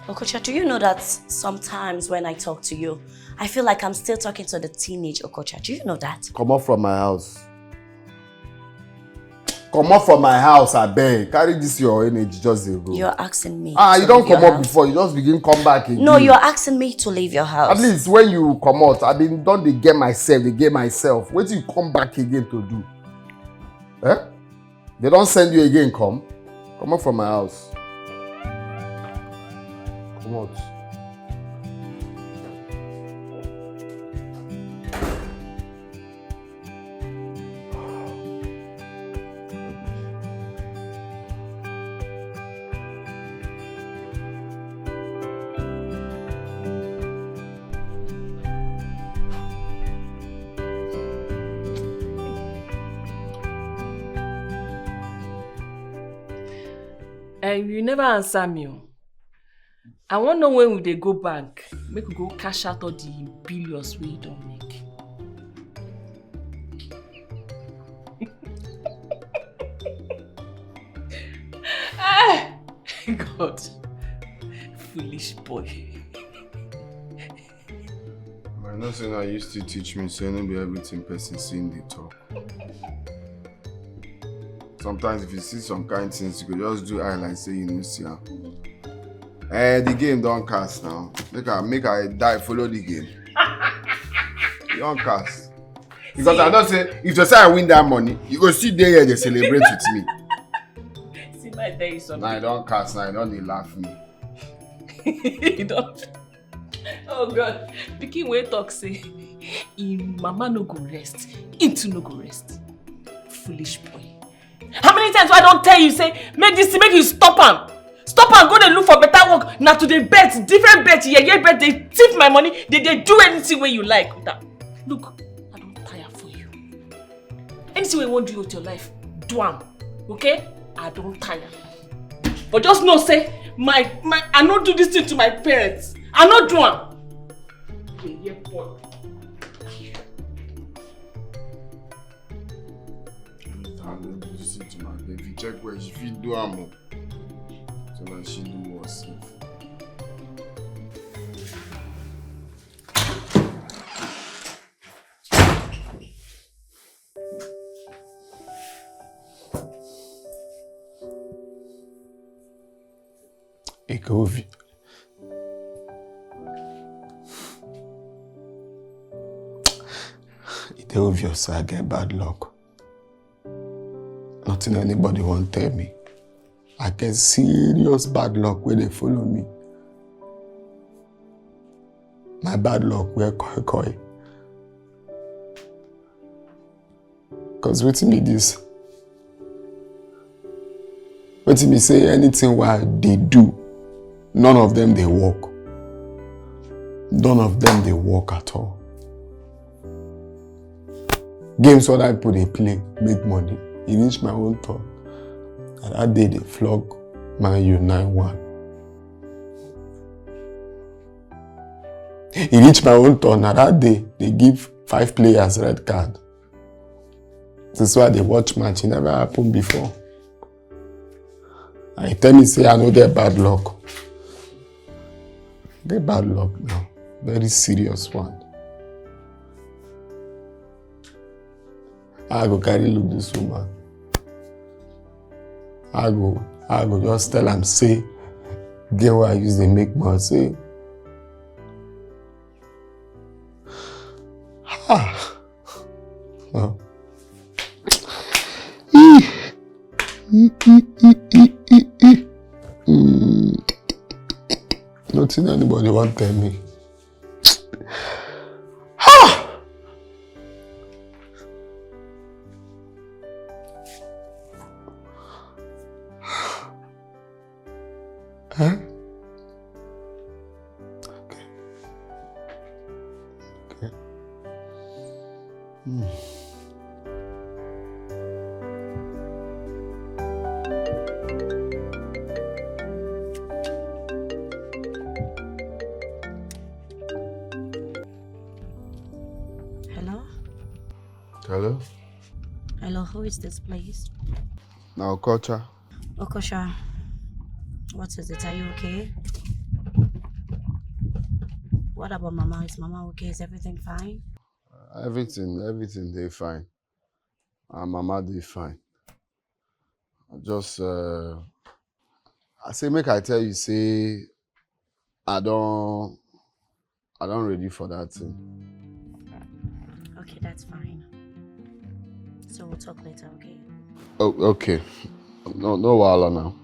Okocha, do you know that sometimes when I talk to you, I feel like I'm still talking to the teenage Okocha? Do you know that? Come up from my house. Come up from my house, I beg. Carry this your energy, just dey go. You're asking me. Ah, you don't come up before. You just begin come back again. No, you're asking me to leave your house. At least when you come out, I been done the game myself, the game myself. What do you come back again to do? Eh? They don't send you again, come. Come out from my house. Come out. And you never answer me. Oh. I wan know when we dey go bank, make we go cash out all the billions wey you don make. Ah! God, foolish boy. I know say na you still teach me say no be everything person see in the talk. Sometimes if you see some kind things, you go just do eye like say you no see am. Eh, the game don cast now. Make I make I die follow the game. You don cast. Because I know say if you say I win that money, you go still dey here dey celebrate with me. See, I tell you something. Now I don cast, now I don dey laugh me. You don. Oh God, pikin wey talk say im mama no go rest, im too no go rest. Foolish boy. How many times I don tell you say make this thing, make you stop am? Stop am, go dey look for better work. Na to dey bet, different bet, yeye bet, dey thief my money, dey dey do anything wey you like with am. Look, I don tire for you. Anything wey you wan do with your life, do am, okay? I don tire. But just know say my my I no do this thing to my parents. I no do am. Yeye boy. I no do this thing to my baby. Check where she fit do am o. So that she do worse. E dey obvi-, e dey obvious say I get bad luck. Nothing anybody wan tell me. I get serious bad luck wey dey follow me. My bad luck wear koi koi. Cause wetin be this? Wetin be say anything wey I dey do, none of them dey work. None of them dey work at all. Games wey other people dey play, make money. E reach my own turn. Na that day they flog Man U nine one. E reach my own turn. Na that day they give five players red card. This is why they watch match. It never happened before. And you tell me say I no get bad luck. Get bad luck now. Very serious one. I go carry look this woman. I go, I go just tell am say, get what I use dey make mouth say. Ah. No. Ee. Ee, ee, ee, ee, ee, ee. Mm. Nothing anybody wan tell me. Ah! Huh? Okay. Okay. Hmm. Hello? Hello? Hello, who is this, please? Now, culture. Okosha, what is it? Are you okay? What about Mama? Is Mama okay? Is everything fine? Everything, everything dey fine. And Mama dey fine. I just, uh, I say make I tell you say I don, I don ready for that thing. Okay, that's fine. So we'll talk later, okay? Oh, okay. No, no wahala now.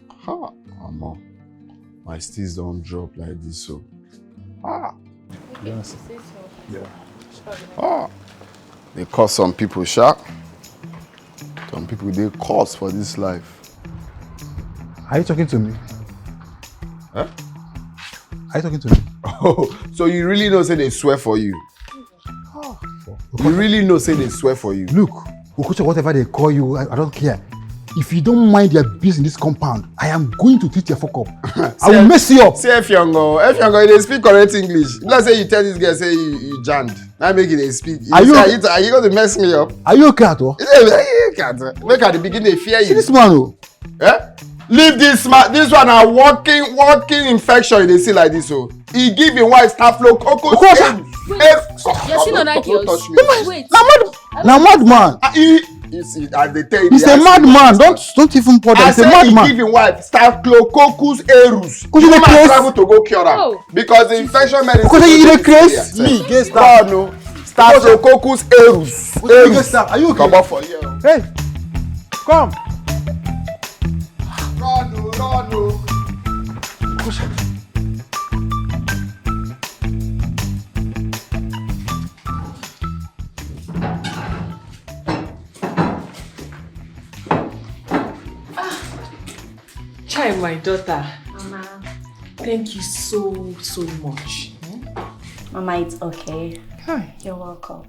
Ha, omo. My steez don drop like this, so. Ah. Yes. Yeah. Ah. They cause some people, sha. Some people dey cause for this life. Are you talking to me? Huh? Are you talking to me? Oh, so you really know say they swear for you? You really know say they swear for you? Look, Okocha, whatever they call you, I, I don't care. If you don't mind your business in this compound, I am going to teach your fuck up. I will mess you up. See Efiongo. Efiongo, you dey speak correct English. Let's say you tell this girl say you, you jammed. Now make it dey speak. You Are you say, are you, are you going to mess me up? Are you okay at all? You say, are you okay at all? Make I dey begin dey fear you. See this man, oh. Eh? Leave this man. This one a walking, walking infection you dey see like this, oh. He give him wife staphylococcus. Okocha. Aureus. Wait, Eh, you're seeing other don't girls? Touch me. Wait. Na mad, na madman. Ah, he, you see, as they tell you, He's they a ask you madman. about Don't, don't even bother. I He's a say he madman. give him wife staphylococcus aureus. Could you The woman craze? travel to go cure am Oh. because the infection medicine Okocha, you no dey dey craze? Yes. Me, get that. Run, no. Staphylococcus aureus. What you get, Aureus. Sir? Are you okay? Come up for here. Hey, come. Run, no, run, no. Chai, my daughter. Mama. Thank you so, so much. Hmm? Mama, it's okay. Hi. You're welcome.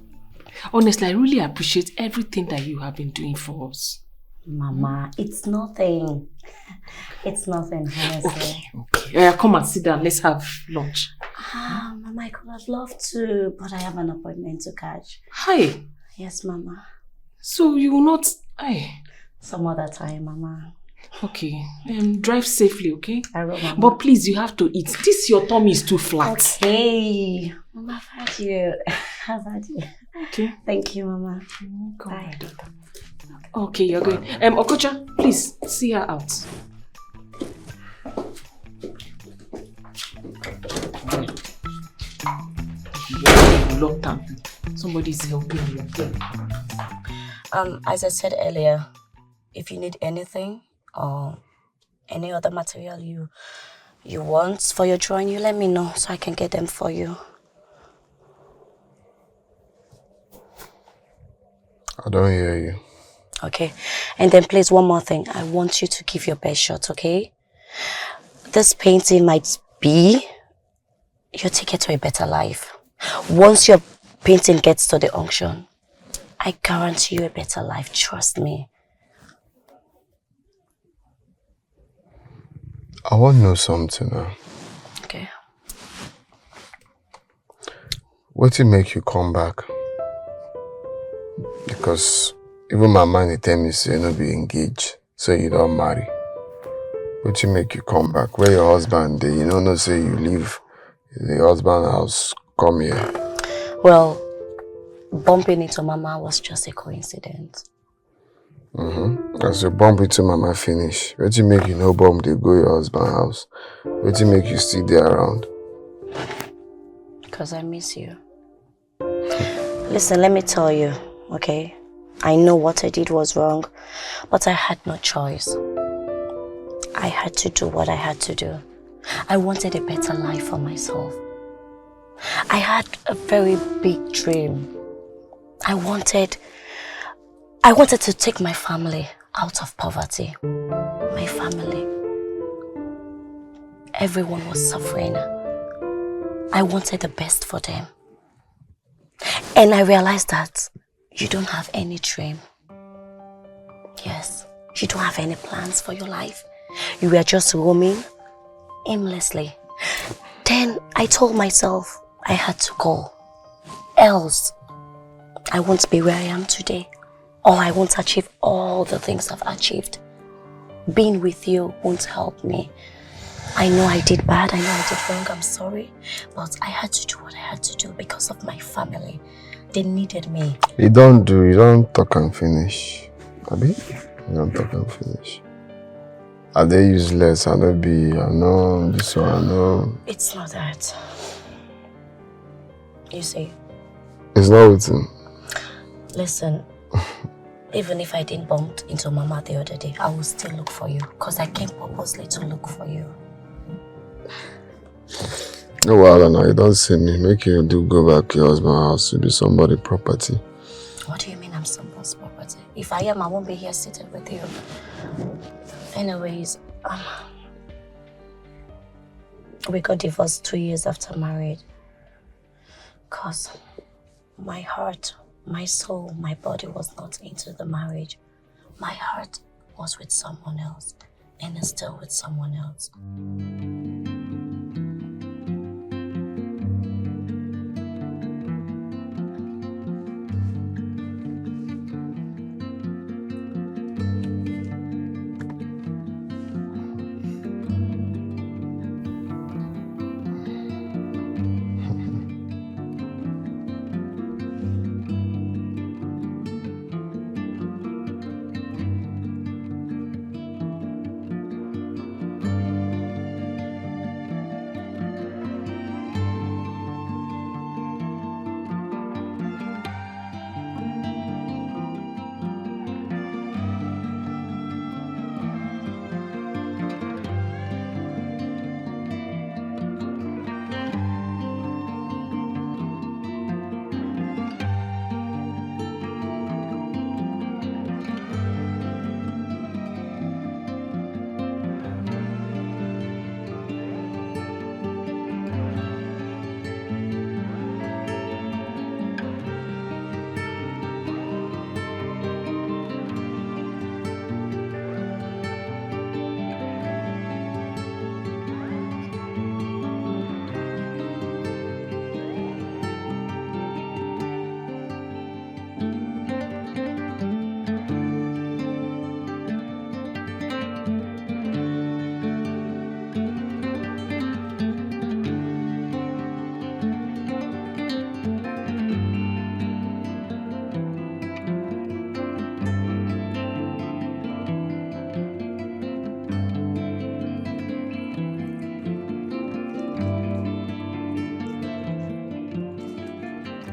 Honestly, I really appreciate everything that you have been doing for us. Mama, it's nothing. It's nothing, honestly. Okay, okay. Yeah, come and sit down. Let's have lunch. Ah, Mama, I could have loved to, but I have an appointment to catch. Hi. Yes, Mama. So you will not. Hi. Some other time, Mama. Okay. Um, drive safely, okay? I will, Mama. But please, you have to eat. This your tummy is too flat. Okay. Mama, I've had you. I've had you. Okay. Thank you, Mama. Come, Bye. My daughter. Okay, you're going. Um, Okocha, please see her out. Locked up. Somebody's helping you. Um, as I said earlier, if you need anything or any other material you you want for your drawing, you let me know so I can get them for you. I don't hear you. Okay. And then please, one more thing. I want you to give your best shot, okay? This painting might be your ticket to a better life. Once your painting gets to the auction, I guarantee you a better life. Trust me. I wan know something now. Okay. Wetin make you come back? Because even my man dey tell me say no be engage, so you don marry. Wetin make you come back? Where your husband dey? You no know say you leave the husband house, come here. Well, bumping into Mama was just a coincidence. Mm-hmm. As you bump into Mama finish, wetin make you no bump dey go your husband house? Wetin make you still dey around? Because I miss you. Listen, let me tell you, okay? I know what I did was wrong, but I had no choice. I had to do what I had to do. I wanted a better life for myself. I had a very big dream. I wanted I wanted to take my family out of poverty. My family. Everyone was suffering. I wanted the best for them. And I realized that you don't have any dream. Yes, you don't have any plans for your life. You were just roaming aimlessly. Then I told myself I had to go. Else, I won't be where I am today, or I won't achieve all the things I've achieved. Being with you won't help me. I know I did bad, I know I did wrong, I'm sorry, but I had to do what I had to do because of my family. They needed me. You don't do, you don't talk and finish. Abi? You don't talk and finish. Are they useless? I no be, I no, this one, I no. It's not that. You see, It's not wetin. Listen, even if I didn't bump into Mama the other day, I will still look for you because I came purposely to look for you. No wahala now, you don see me. Make you do go back to your husband house to be somebody property. What do you mean I'm someone's property? If I am, I won't be here seated with you. Anyways, um, we got divorced two years after marriage. Because my heart, my soul, my body was not into the marriage. My heart was with someone else and is still with someone else.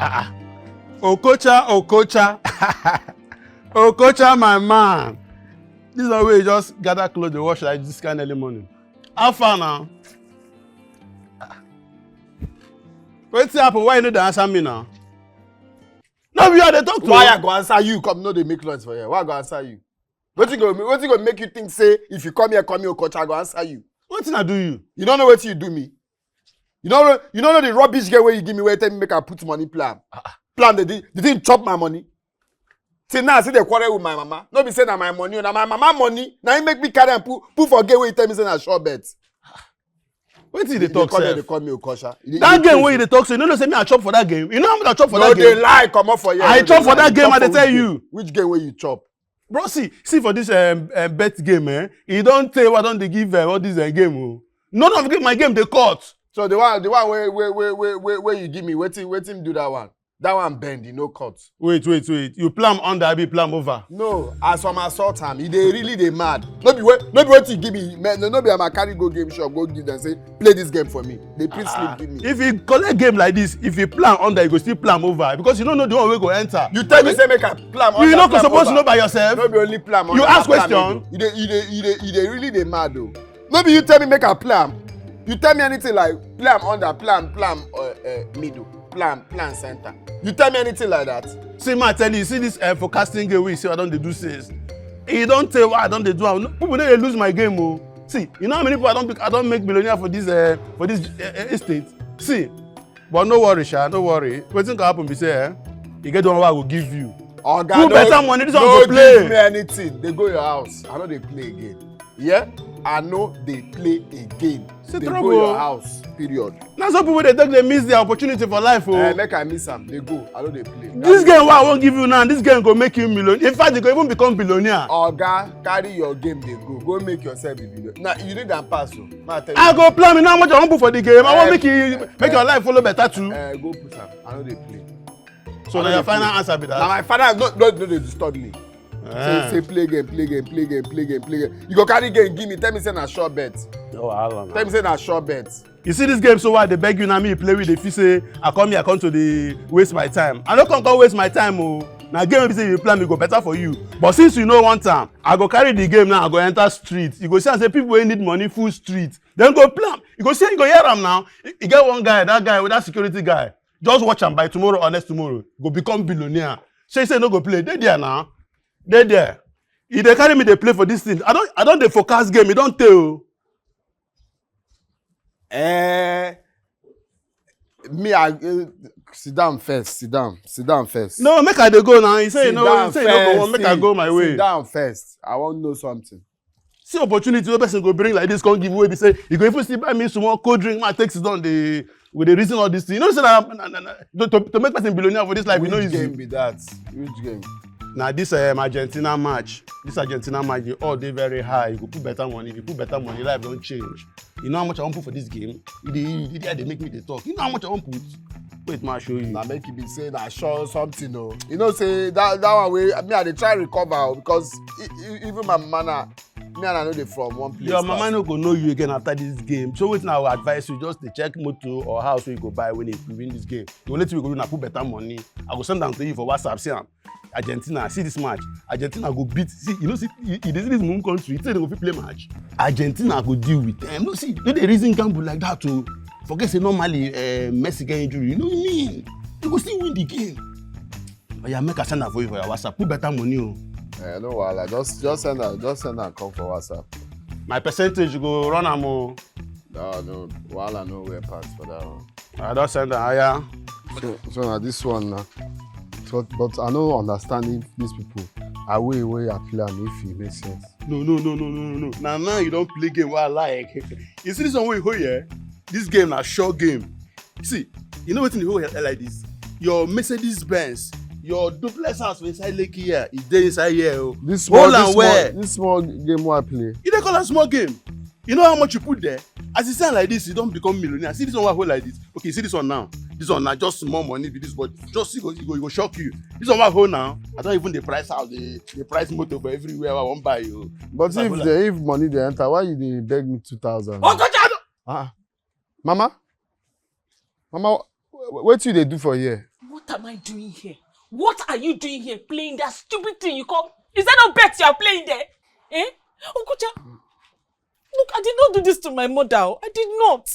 Ah, ah. Okocha, Okocha. Okocha, my man. This one wey you just gather clothes dey wash like this kind early morning. How far now? Wetin happen? Why you no dey answer me now? No be you I dey talk to. Why I go answer you? Come, no dey make noise for here. Why I go answer you? Wetin go wetin go make you think say if you come here, come here, Okocha, I go answer you? Wetin I do you? You no know wetin you do me. You no know you no know the rubbish girl wey you give me wey tell me make I put money plan. Plan the thing the thing chop my money. Till now I still dey quarrel with my mama. No be say na my money o, na my mama money. Na him make me carry am put put for girl wey you tell me say na sure bet. Wetin you dey You talk come here, sef? Dey call me Okosha. You dey- That you dey game wey crazy. You dey talk so, you no know say me I chop for that game. You know how much I chop for No that dey game. Lie, comot for here. I No chop dey for lie. that game, I dey Chop tell which you. Game? Which game wey you chop? Bro, see, see for this um, um, bet game, eh? E don tey wey I don dey give uh, all this uh, game. Oh. None of game, my game dey cut. So the one, the one wey wey wey wey wey wey you give me, wetin wetin do that one? That one bend, e no cut. Wait, wait, wait. You play am under, abi play am over? No, as from assault am, e dey really dey mad. No be wey no be wetin you give me, man, no, no be am I carry go game shop go give them say play this game for me. They please sleep give me. If you collect game like this, if you play am under, you go still play am over because you no know the one wey go enter. You tell me say make I play am. You no go suppose know by yourself. No be only play am. You Under, ask play am question. Middle. You dey you dey you dey you dey really dey mad o. No be you tell me make I play am. You tell me anything like play am under, play am play am uh, uh, middle, play am play am center. You tell me anything like that. See, ma tell you, see this uh, forecasting game wey you see I don dey do since. E don tey wey I don dey do am. No, people no dey lose my game o. See, you know how many people I don be- I don make millionaire for this uh, for this uh, uh, estate. See, but no worry, sha, no worry. Wetin go happen be say, eh? You get the one wey I go give you. Oga, Who no, better money? This one no go play. Give me anything. They go your house. I no dey play again. Yeah, I no dey play again. See They trouble. Go your house. Period. Na so people dey take dey miss their opportunity for life o. Eh, make I miss am. They go. I no dey play. This game wey I wan give you now, this game go make you million. In fact, you go even become billionaire. Oga, carry your game dey go. Go make yourself a billionaire. Na you need am pass o. Ma tell I you. Go plan, you know how much I wan put for the game. I wan Eh, make you make your life follow better too. Eh, go put am. I no dey play. So I na no your dey final play. Answer be Na that. My final no no no dey disturb me. Eh. Say say play game, play game, play game, play game. You go carry game give me, tell me say na sure bet. No wahala na. Tell me say na sure bet. You see this game so wey I dey beg you now, me play with the feel say I come here, I come to dey waste my time. I no come come waste my time o. Na game wey be say you play am, e go better for you. But since you no want am, I go carry the game now, I go enter street. You go see am say people wey need money full street. Dem go play am. You go see, you go hear am now. E e get one guy, that guy with that security guy. Just watch am, by tomorrow or next tomorrow, go become billionaire. Say say no go play. Dey there now. Dey there. E dey carry me dey play for this thing. I don I don dey forecast game. E don tey o. Eh, me I uh, sit down first, sit down, sit down first. No, make I dey go now. He say Sit no, down he say no go first, want make I see, go my way. Sit down first. I wan know something. See opportunity wey person go bring like this come give way be say you go even still buy me small cold drink, ma take sit down dey we dey reason all this thing. You know say na na- na- na- to to to make person billionaire for this life e no Which easy. Game be that? Which game? Na this um, Argentina match, this Argentina match, the odds dey very high. You go put better money. If you put better money, life don change. You know how much I wan put for this game? You dey you dey there dey make me dey talk. You know how much I wan put? Wait, ma show you. Na make e be say na sure something o. You know say that that one wey me I dey try recover o because e- e- even my mama na me and I no dey from one place. Your mama pass. No go know you again after this game. So wetin I go advise you, just dey check motor or house wey you go buy when you win this game. The only thing we go do na put better money. I go send am to you for WhatsApp. See am. Argentina, see this match. Argentina go beat. See, you know, see, you, you dey see this mumu country. You think they go fit play match? Argentina go deal with them. No, see, no dey reason gamble like that o. Forget say normally uh, Messi get injury. You know what I mean? You go still win the game. Oya, make I send am for you for your WhatsApp. Put better money o. Eh, no wahala. Just just send am. Just send am come for WhatsApp. My percentage go run am o. No, no wahala no wear pass for that one. I don send am. Oya. So, so na this one na. So, but I no understand if these people are way wey I play am if e make sense. No, no, no, no, no, no, no. Na now you don play game wey I like. You see this one wey you hold here? This game na sure game. See, you know wetin dey hold here like this? Your Mercedes Benz, your duplex house for inside Lekki here, e dey inside here o. This Hold small, am this well. Small, this small game wey I play. You dey call am small game? You know how much you put there? As e stand like this, you don become millionaire. See this one wey I hold like this. Okay, see this one now. This one na just small money be this, but just see go, e go, e go shock you. This one wey I hold now, I don even dey price house, dey dey price motor for everywhere wey I wan buy o. But This one if hold the if money dey enter, why you dey beg me two thousand? Oh, God, I don't- Ah, mama, mama, wh- wh- wetin you dey do for here? What am I doing here? What are you doing here playing that stupid thing you call? Is that not bet you are playing there? Eh? Okocha, look, I did not do this to my mother. Oh. I did not.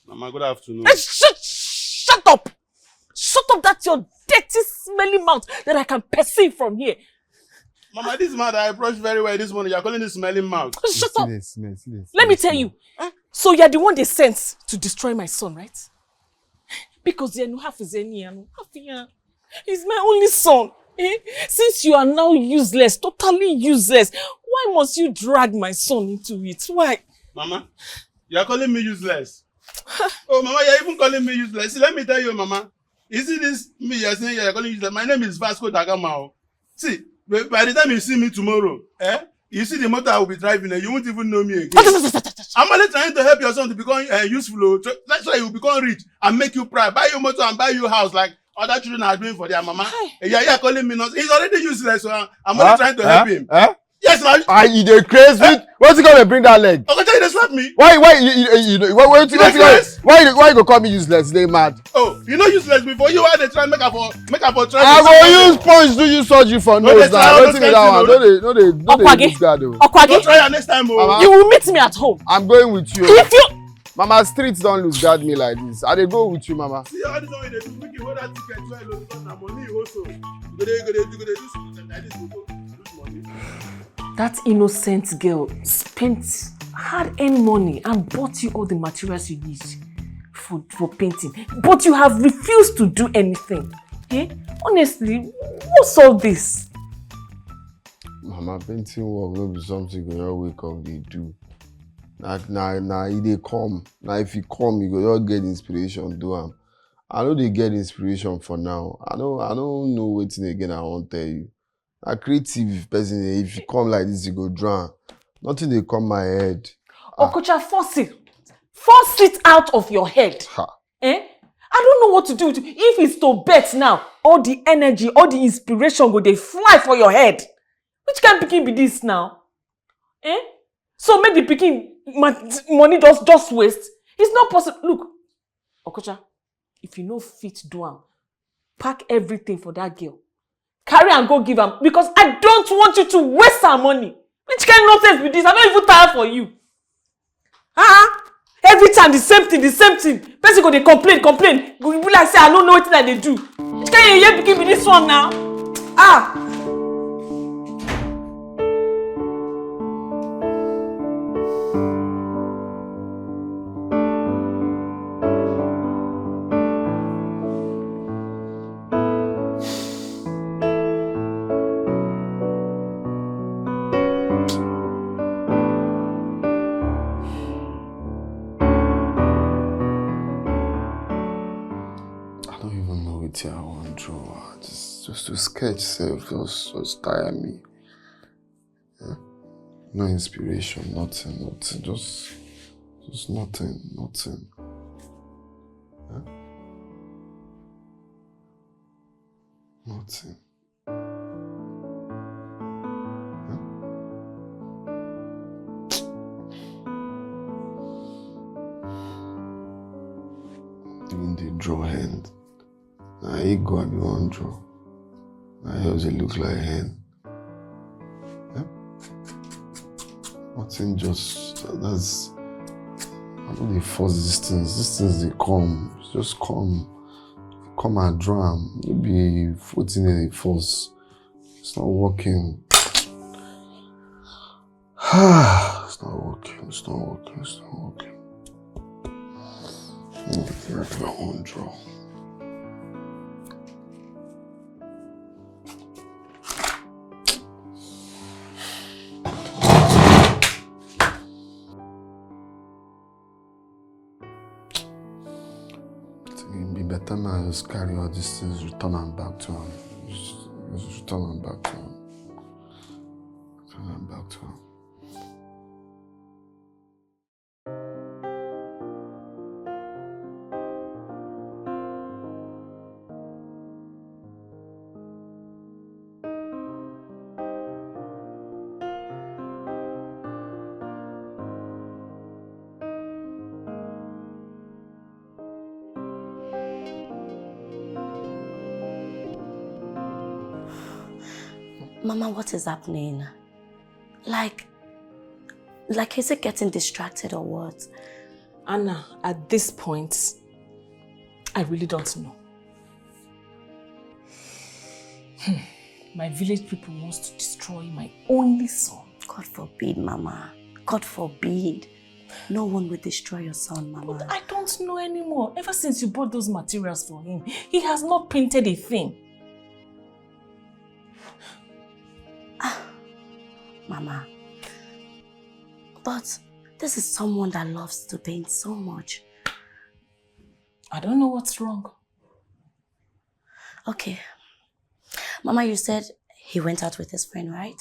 Mama, good afternoon. Eh, shut, shut up! Shut up that your dirty, smelly mouth that I can perceive from here. Mama, this man that I brushed very well this morning, you're calling this smelling mouth. Shut up! See this, man, see this, Let me see tell this, you. Eh? So you're the one they sent to destroy my son, right? Because you know half is any and half here. He's my only son. Eh? Since you are now useless, totally useless, why must you drag my son into it? Why? Mama, you're calling me useless. Oh, Mama, you're even calling me useless. See, let me tell you, Mama. You see this, me, you're saying you're calling useless. My name is Vasco da Gama. Oh. See, by by the time you see me tomorrow, eh? You see the motor I will be driving, eh, you won't even know me again. I'm only trying to help your son to become uh, useful. Oh. Tr- That's why you become rich and make you proud. Buy you motor and buy you house like other children are doing for their mama. Hi. Eh, Yeah, you're calling me nonsense. He's already useless. So I'm, I'm only Huh? trying to Huh? help him. Huh? Yes, now. Ah, you dey craze me. Wetin come dey bring that leg? Okay, you dey slap me. Why, why, you, you, you, you, why, why, You why, dey why, craze? why, you- why you go call me useless? You dey mad. Oh, you know useless before. You are the try make I for make I for try. I go use punch do you surgery for No, nose dey now. try Wetin be that one? understand, No dey, no dey, no dey Okwage. Use guard o. Go Okwage, try am next time, oh. Mama. You will meet me at home. I'm going with you. If you Mama, street don lose guard me like this. I dey go with you, Mama. See all this one you dey do, make you hold that ticket well, oh, because na money you hold so. You go dey, you go dey, you go dey do something like this, you go lose money. That innocent girl spent hard-earned money and bought you all the materials you need for, for painting, but you have refused to do anything. Eh? Honestly, what's all this? Mama, painting work no be something you go just wake up dey do. Na na na e dey come. Na if e come, you go just get inspiration do am. I no dey get inspiration for now. I no I no know wetin again I wan tell you. Na creative person dey, if you come like this, you go drown. Nothing dey come my head. Ah. Okocha, force it. Force it out of your head. Ha. Eh? I don't know what to do with you. If it's to bet now, all the energy, all the inspiration go dey fly for your head. Which kind pikin be this now? Eh? So make the pikin ma- money just just waste. It's not possible. Look, Okocha, if you no fit do am, pack everything for that girl. Carry am go give am because I don't want you to waste her money. Which kind nonsense be this? I don't even tire for you. Ah, every time the same thing, the same thing. Person go dey complain, complain. Go be like say I no know wetin I dey do. Which kind yeye pikin be this one now? Ah. I don't even know wetin I wan draw. Just, just to sketch sef just, just tire me. Eh? No inspiration, nothing, nothing. Just, just nothing, nothing. Eh? Nothing. Eh? Even dey draw hand. Na ego I be wan draw. Na yours dey look like hand. Eh? Nothing just, that's, I no dey force these things. These things dey come. Just come. Come and draw am. No be wetin dem dey force. It's not working. It's not working. It's not working. It's not working. Hmm, where do I want draw? It be better now, just carry all these things, return am back to am. Just, just return am back to am. Return am back to am. Mama, what is happening? Like, like, is it getting distracted or what? Anna, at this point, I really don't know. Hmm. My village people wants to destroy my only son. God forbid, Mama. God forbid. No one will destroy your son, Mama. But I don't know anymore. Ever since you bought those materials for him, he has not painted a thing. Ah, Mama. But this is someone that loves to paint so much. I don't know what's wrong. Okay. Mama, you said he went out with his friend, right?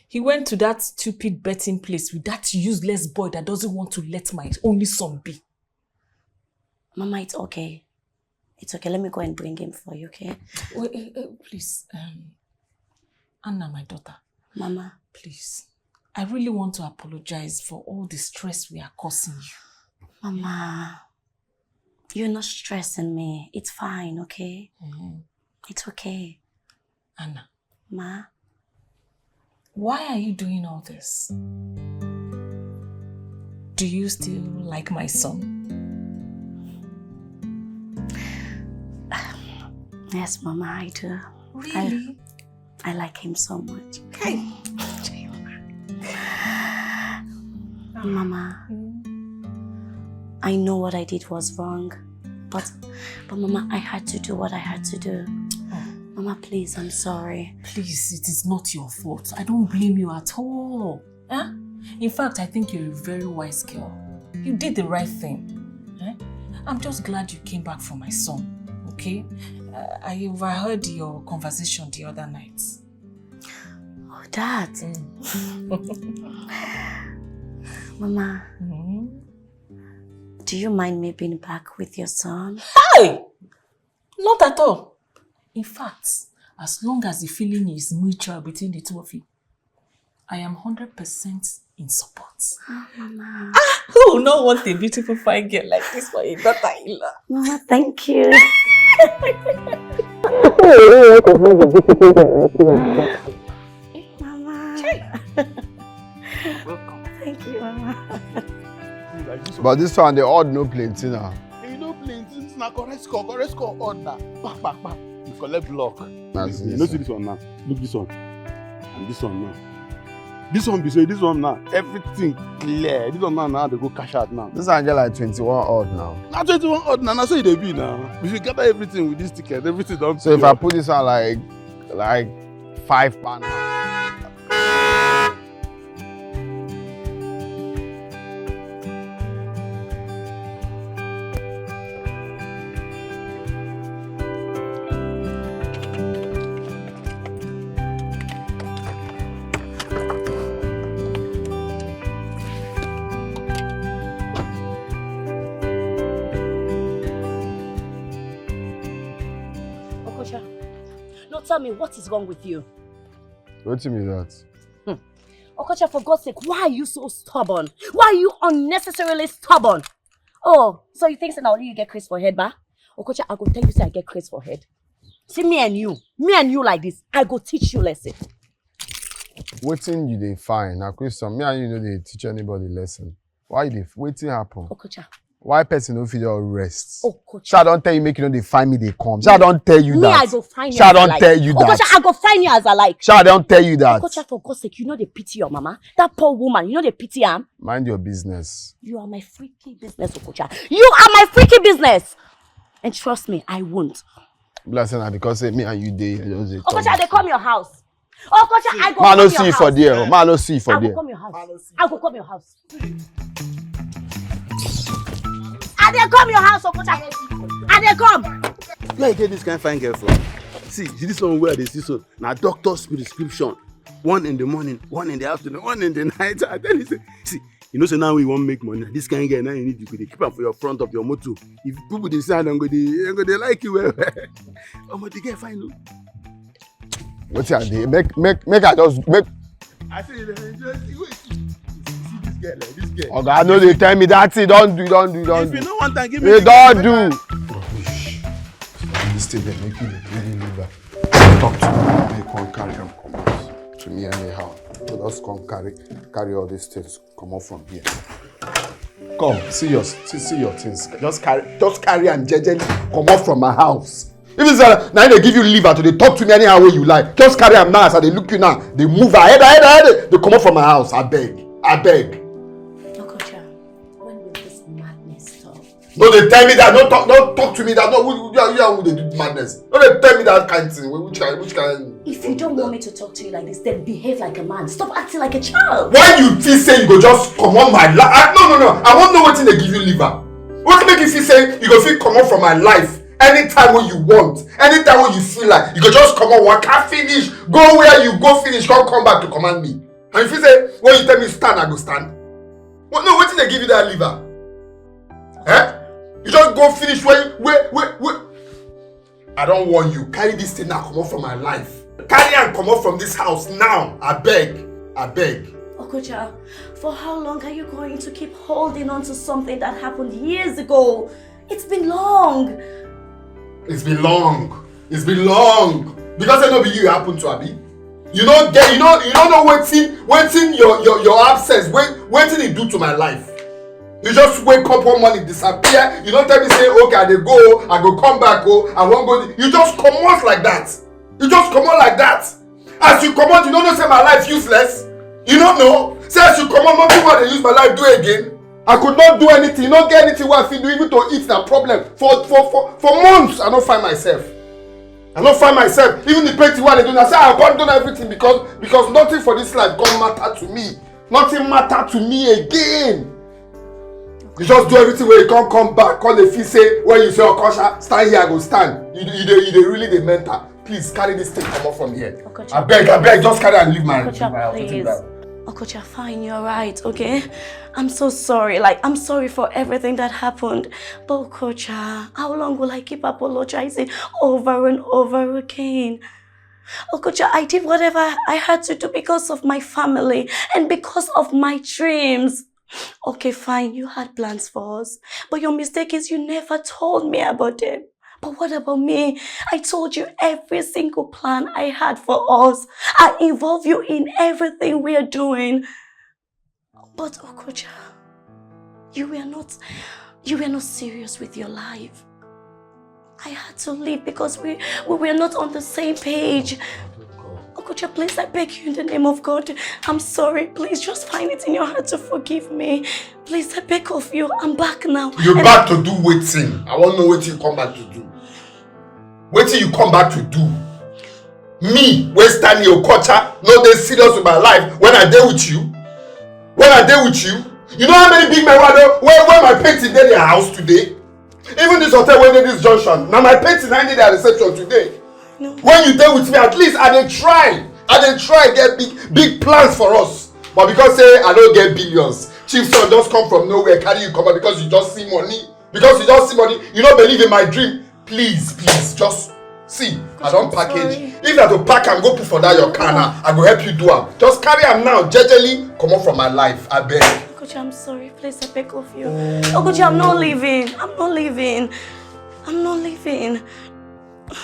He went to that stupid betting place with that useless boy that doesn't want to let my only son be. Mama, it's okay. It's okay. Let me go and bring him for you, okay? Wait, eh, eh, please, um, Anna, my daughter, Mama, please. I really want to apologize for all the stress we are causing you. Mama, you're not stressing me. It's fine, okay? Mhm. It's okay. Anna, Ma, why are you doing all this? Do you still like my son? Yes, Mama, I do. Really? I like him so much. Hey. Mama, Mm. I know what I did was wrong, but but Mama, I had to do what I had to do. Oh. Mama, please, I'm sorry. Please, it is not your fault. I don't blame you at all. Huh? In fact, I think you're a very wise girl. You did the right thing. Eh? I'm just glad you came back for my son. Okay? Uh, I overheard your conversation the other night. Oh, Dad. Mama, Mhm. do you mind me being back with your son? Hey! Not at all. In fact, as long as the feeling is mutual between the two of you, I am hundred percent in support. Oh, Mama. Who would not want a beautiful fine girl like this for a daughter-in-law? Mama, thank you. Mama. Thank you, Mama. But this one, the odd no plenty now. You know plenty, this na correct score, correct score odd na. Back, back, back. You collect block. That's You this know see one. This one now. Look this one. And this one now. This one be say this one now. Everything clear. This one now, now they go cash out now. This one get like twenty-one odd now. Now twenty-one odd now. Now so it dey be now. If you gather everything with this ticket, everything don So if pure. I put this one like like five pound. Okocha, no, tell me, what is wrong with you? Wetin be that? Okocha, for God's sake, why are you so stubborn? Why are you unnecessarily stubborn? Oh, so you think say na only you get craze for head, ba? Okocha, I go tell you say I get craze for head. See me and you, me and you like this, I go teach you lesson. Wetin you dey find? Na question. Me and you no dey teach anybody lesson. Why you dey? Wetin happen? Okocha, Why person no fit just rest? Okocha. So I don tell you make you no dey find me dey come. So I don tell you Me, that. I go find you So I as I don like. tell you that. Okocha, I go find you as I like. So I don tell you that. Okocha, for God's sake, you no dey pity your mama. That poor woman, you no dey pity am. Mind your business. You are my freaky business, Okocha. You are my freaky business. And trust me, I won't. Be like say na because say me and you dey here just dey talk. Okocha, I dey come your house. Okocha, I go Ma come no your see you for house. there. Ma no see you for I go there. Come your house. I go come your house. I dey come your house, Okocha. I dey come. Where you get this kind fine girl from? See, see this one where they see so. Now doctor's prescription. One in the morning, one in the afternoon, one in the night. I tell you, say, see, you know, say now we won't make money. This kind of girl now you need to keep am for your front of your motor. If people dey see am, dem go dey, dem go dey like you well. Omo, the girl fine o. Wetin I dey make make make I just make. I say you dey enjoy. See, wait, see, see this girl, like this girl. Oga, no dey tell me that thing. Don do, don do, don If you do. no want am, give me. Hey, The don girl. Do. Rubbish. This thing dey make you dey really liver. Talk to me. Make one carry am comot to me anyhow. So just come carry carry all these things comot from here. Come, see your see, see your things. Just carry just carry am jejely comot from my house. If it's uh, na him dey give you liver to dey talk to me anyhow wey you like, just carry am now as I dey look you now. Dey move ahead, ahead, ahead. Dey comot from my house. Abeg, abeg. Okocha, when will this madness stop? No dey tell me that. No talk, no talk to me that. No, you, you, you, you dey do madness. No dey tell me that kind thing. Which kind, which kind? If you don't want me to talk to you like this, then behave like a man. Stop acting like a child. Why you think say you go just comot my life? No, no, no. I wan know wetin dey give you liver. What make you feel say you go fit comot from my life anytime when you want, anytime when you feel like you go just comot waka finish, go where you go finish, come come back to command me? And you feel say when you tell me stand, I go stand. What, no, wetin dey give you that liver? Eh? You just go finish where where where where. I don't want you. Carry this thing now, comot from my life. Carry and comot from this house now. I beg. I beg. Okocha, for how long are you going to keep holding on to something that happened years ago? It's been long. It's been long. It's been long. Because I know be you it happen to, abi. You no get, you no, you no know wetin, wetin your, your, your absence, wait, wetin e do to my life. You just wake up one morning, disappear. You don't tell me say, okay, I dey go, I go come back, oh, I won't go. You just comot like that. You just comot like that. As you comot, you don't know say my life useless. You don't know. Say as you comot, nothing more dey use my life do again. I could not do anything. You no get anything wey I fit do, even to eat na problem. For for for for months, I no find myself. I no find myself. Even the painting wey I dey do, na say I abandon everything because because nothing for this life come matter to me. Nothing matter to me again. You just do everything wey you come come back, come dey feel say when you say Okosha, stand here, I go stand. You dey you dey you dey really dey mental. Please carry this thing comot from here. Okocha. Abeg, abeg, just carry and leave my Okocha, my please. Down. Okocha, fine, you're right, okay? I'm so sorry. Like, I'm sorry for everything that happened. But Okocha, how long will I keep apologizing over and over again? Okocha, I did whatever I had to do because of my family and because of my dreams. Okay, fine, you had plans for us, but your mistake is you never told me about them. But what about me? I told you every single plan I had for us. I involve you in everything we are doing. But Okocha, you were not you were not serious with your life. I had to leave because we, we were not on the same page. Okocha, please, I beg you in the name of God. I'm sorry. Please just find it in your heart to forgive me. Please, I beg of you. I'm back now. You back to do wetin? I wan know wetin you come back to do. Wetin you come back to do? Me, wey stand here, Okocha, no dey serious with my life when I dey with you. When I dey with you, you know how many big men wey I don wey wey my painting dey their house today. Even this hotel wey dey this junction, na my painting na dey their reception today. When you dey with me, at least I dey try, I dey try get big big plans for us. But because say I no get billions, chief son just come from nowhere carry you comot because you just see money. Because you just see money, you no believe in my dream. Please, please, just see. I don package. If na to pack am go put for that your car now, I go help you do am. Just carry am now, jejely comot from my life, abeg. Okocha, I'm sorry. Please, I beg of you. Okocha, I'm not leaving. I'm not leaving. I'm not leaving.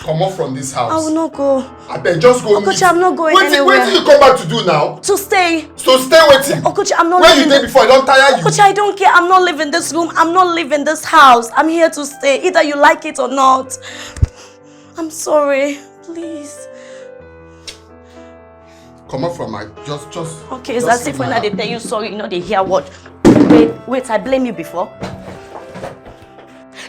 Comot from this house. I will not go. Abeg, just go. Okocha, I'm not going Wetin anywhere. Wetin you come back to do now? To stay. So stay wetin? Okocha, I'm not Where you leaving. Dey before? I don tire you. Okocha, I don't care. I'm not leaving this room. I'm not leaving this house. I'm here to stay. Either you like it or not. I'm sorry. Please. Comot from my just just. Okay, it's just as if leave when my I dey house. Tell you sorry, you know they hear what. Wait, wait, I blame you before.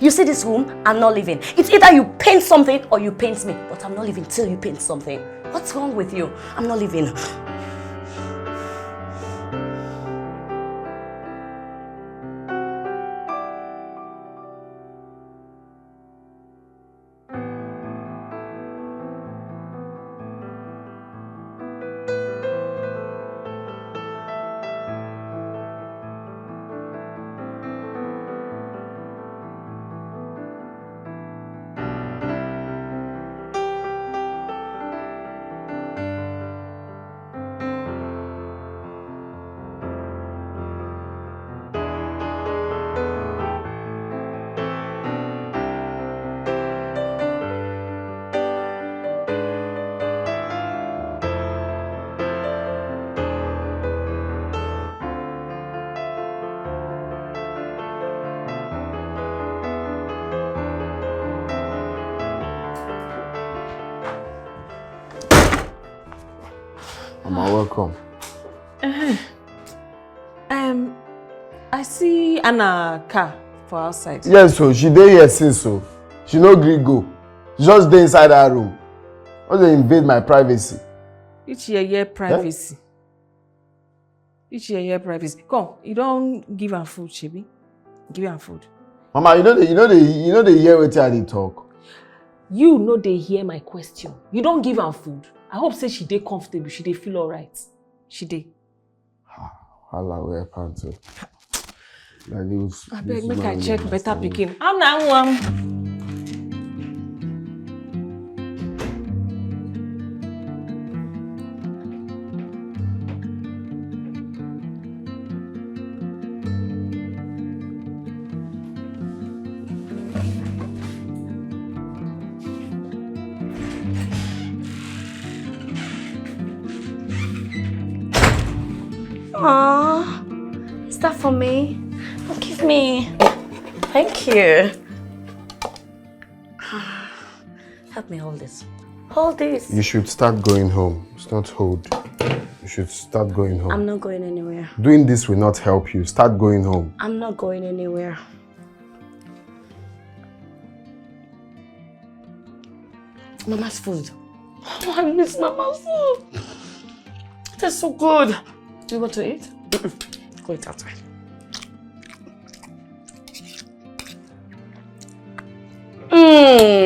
You see this room? I'm not leaving. It's either you paint something or you paint me. But I'm not leaving till you paint something. What's wrong with you? I'm not leaving. Mama, welcome. Um, I see Anna car for outside. Yes, so she dey here since so. She no gree go. She just dey inside her room. Why dey invade my privacy? Which yeye privacy? Which yeye privacy? Come, you don give am food, shebi? Give am food. Mama, you know the, you know the, you know the hear wetin I dey talk. You no dey hear my question. You don give am food. I hope say she dey comfortable, she dey feel alright. She dey. Hala wey I pant o. Like this. Abeg, make I check better pikin. How na one? Aww, is that for me? Oh, give me. Thank you. Help me hold this. Hold this. You should start going home. It's not hold. You should start going home. I'm not going anywhere. Doing this will not help you. Start going home. I'm not going anywhere. Mama's food. Oh, I miss Mama's food. It is so good. Do you want to eat? Mm-mm. Go eat outside. Mm.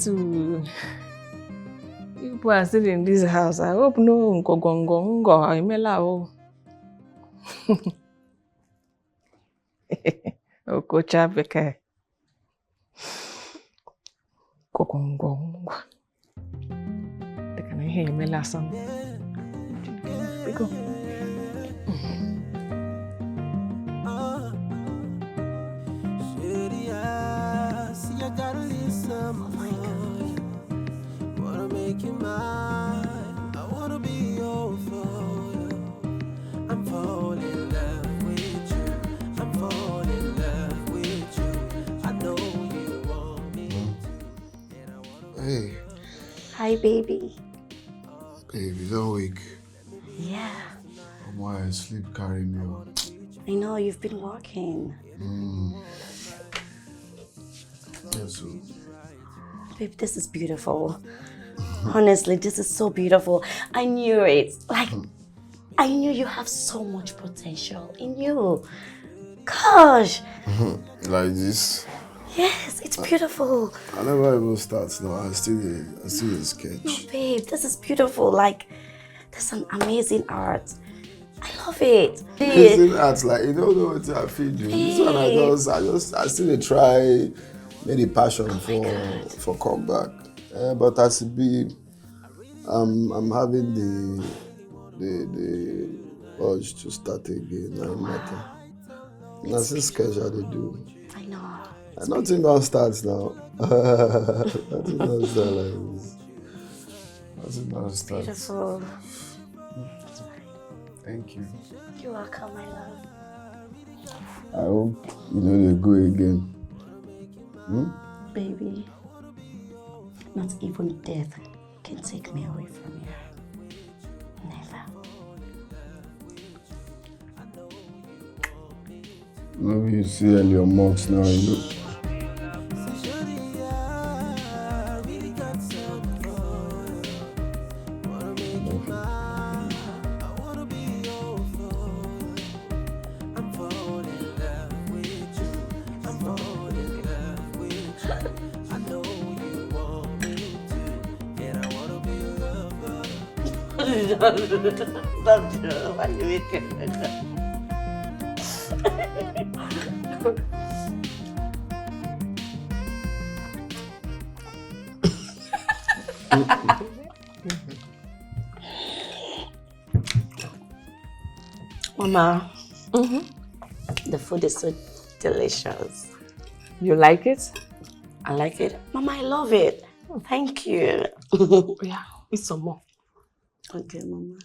Two. People are still in this house. I hope no ngogongongo emela o. Okocha bekee. Ngogongongo. They can hear emela something. Go. Hey, Hi, baby. Babe, you don't wake. Yeah. Why sleep carry me? I know you've been working. Mm. Yes, so. Babe, this is beautiful. Honestly, this is so beautiful. I knew it. Like, I knew you have so much potential in you. Gosh. Like this. Yes, it's beautiful. I never even start now. I still, I still sketch. No, babe, this is beautiful. Like, there's an amazing art. I love it. Amazing art, like you don't know what I feel do. This one I just, I just, I still dey try make the passion for for come back. Uh, but as it be, I'm, I'm having the, the, the urge to start again. No matter. Na still sketch I dey do. I know. And nothing don start now. Nothing don start like this. Nothing don start. Beautiful. Thank you. You're welcome, my love. I hope you know they go again. Hmm? Baby, not even death can take me away from you. Never. Maybe you see Elon Musk now, you know. Why you making like that? Mama, the food is so delicious. You like it? I like it. Mama, I love it. Thank you. Yeah, eat some more. Okay, Mama.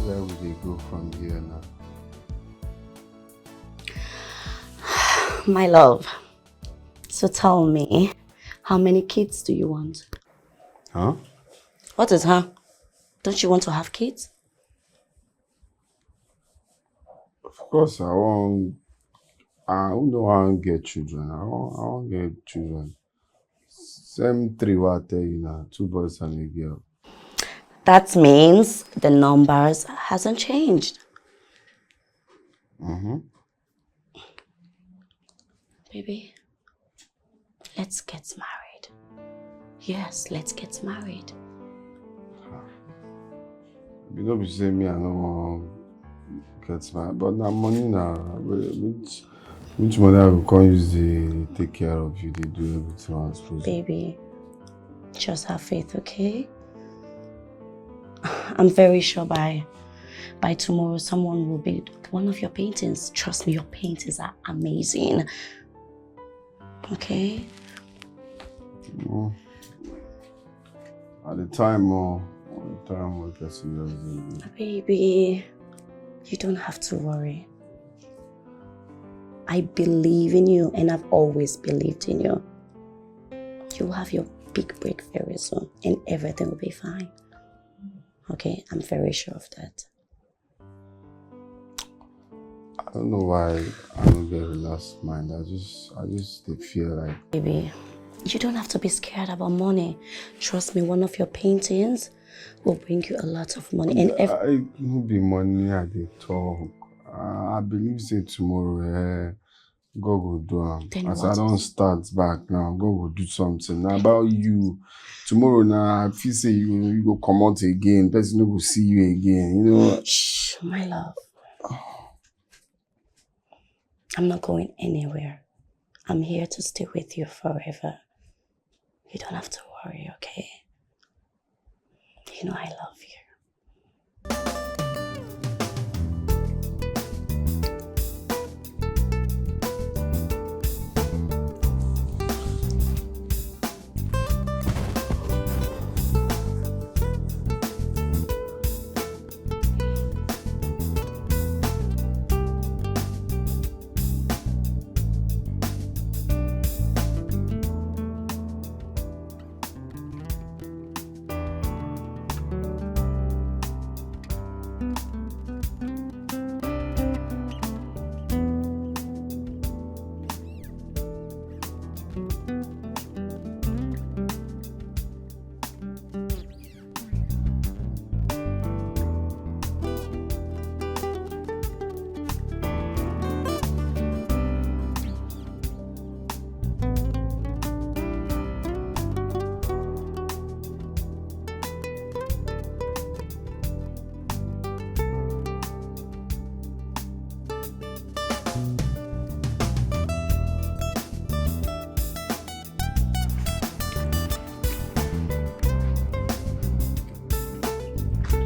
Where will they go from here now? My love, so tell me, how many kids do you want? Huh? What is huh? Don't you want to have kids? Of course, I want. I don't want to get children. I want. I want to get children. Same three. What I tell you now? Two boys and a girl. That means the numbers hasn't changed. Mm-hmm. Baby, let's get married. Yes, let's get married. You know, be say me, I no wan get my, but na money na, which, which money I go come use dey take care of you, dey do everything I suppose. Baby, just have faith, okay? I'm very sure by, by tomorrow, someone will be one of your paintings. Trust me, your paintings are amazing. Okay? Mm. At the time, oh, at the time, oh, person just dey. Baby, you don't have to worry. I believe in you, and I've always believed in you. You will have your big break very soon, and everything will be fine. Okay, I'm very sure of that. I don't know why I don't get relaxed mind. I just, I just dey feel like. Baby, you don't have to be scared about money. Trust me, one of your paintings will bring you a lot of money. And ev- I no be money I dey talk. I, I believe say tomorrow, eh, God go do am. Then what? As I don start back now, God go do something. Na about you. Tomorrow na, I feel say you, you go comot again. Person no go see you again. You know. Shh, my love. I'm not going anywhere. I'm here to stay with you forever. You don't have to worry, okay? You know I love you.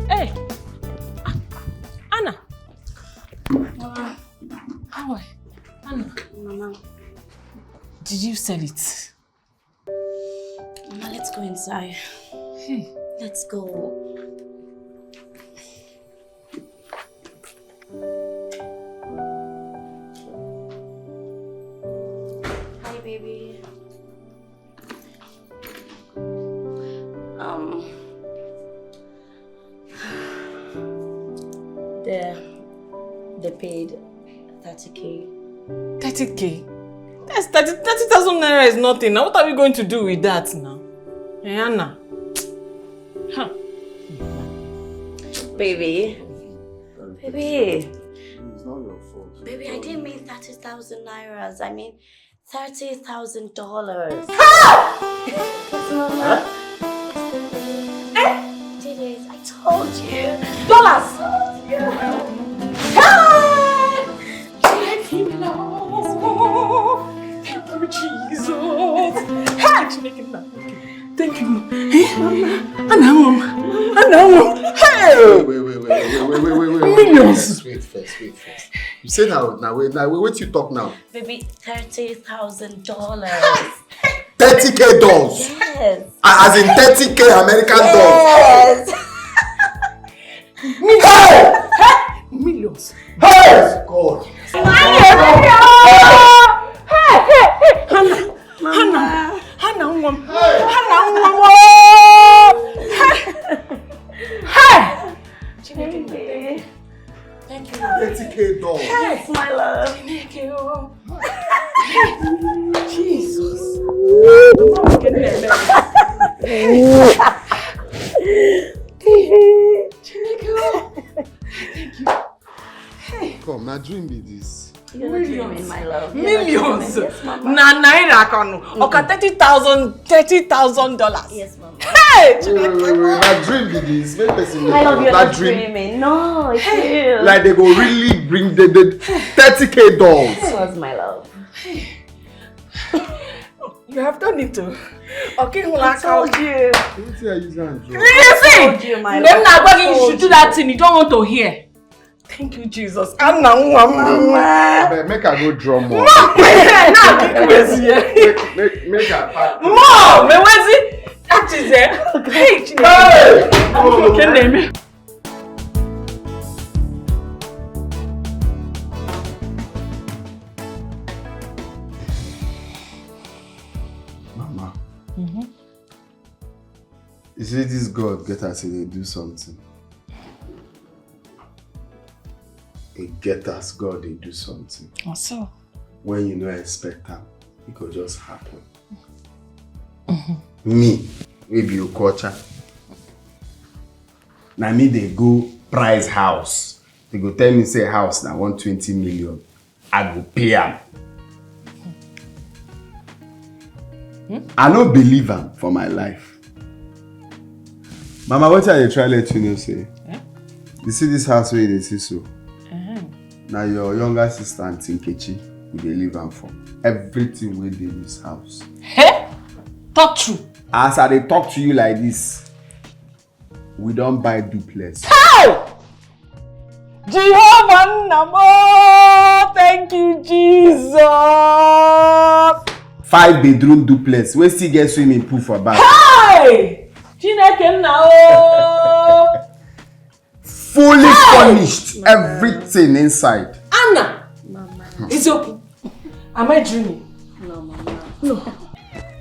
Hey, Anna. How are you? Anna. Mama. Did you sell it? Mama, let's go inside. Hey. Let's go. Hi, baby. Um, they, they paid thirty K. Thirty K? That's thirty, thirty thousand naira is nothing. Now, what are we going to do with that now? Eh, Anna? Huh. Baby. Baby. It's not your fault. Baby, I didn't mean thirty thousand nairas. I mean, thirty thousand dollars. Mama. Huh? Eh? Did it. I told you. Dollars. Hey! Thank you, Lord. Thank you, Jesus. Hey, Chineke nna. Thank you. Eh? Anna, Mama. Anna, Mama. Hey! Wait, wait, wait, wait, wait, wait, wait, wait, wait, wait. Millions. Wait first, wait first. You say now, now, wait, now, wait, wait, you talk now. Baby, thirty thousand dollars. Thirty K dollars? Yes. A-, as in thirty K American dollars? Yes. Hey! Millions. Hey! God. Hey, hey, hey. Hannah, Hannah, Hannah, nwa m. Hey! Hannah, nwa m. Oh! Hey! Hey! Chineke, thank you. Thank you, Lord. Thirty K dollars. Yes, my love. Chineke, oh. Jesus. Chineke, oh. Thank you. Hey. Come, na dream be this. You're not dreaming, my love. You're not dreaming. Millions. Yes, my Na naira kanu. Oka thirty thousand, thirty thousand dollars. Yes, mama. Hey, Wait, wait, wait, wait. Na dream be this. Make person wake up. Na dream. No, it's real. Like they go really bring the, the thirty K dolls. This was my love. You have done it too. Okay, I told you. Wetin I use hand draw? Listen, Told you, my then love. na gbagi you should do that thing. You don't want to hear. Thank you, Jesus. Anna nwa mama. Abeg, make I go draw more. Now kick Wezi here. Make, make, make I pack. Mom, me Wezi. That is it. Hey, Chineke. Hey! Okay, name. Mama, you see this God get as he dey do something. He get as God dey do something. So, When you no expect am, e go just happen. Me, wey be Okocha, na me dey go price house. They go tell me say house na one twenty million. I go pay am. I no believe am for my life. Mama, wetin I dey try let you know say, you see this house wey you dey see so, na your younger sister Aunty Nkechi we dey leave am for. Everything wey dey this house. Hey, talk true. As I dey talk to you like this, we don buy duplex. Hey! Jehovah Namo, thank you, Jesus. Five bedroom duplex wey still get swimming pool for back. Hey! Chineke nna o. Fully furnished, everything inside. Anna. Eziokwu. Am I dreaming? No, mama.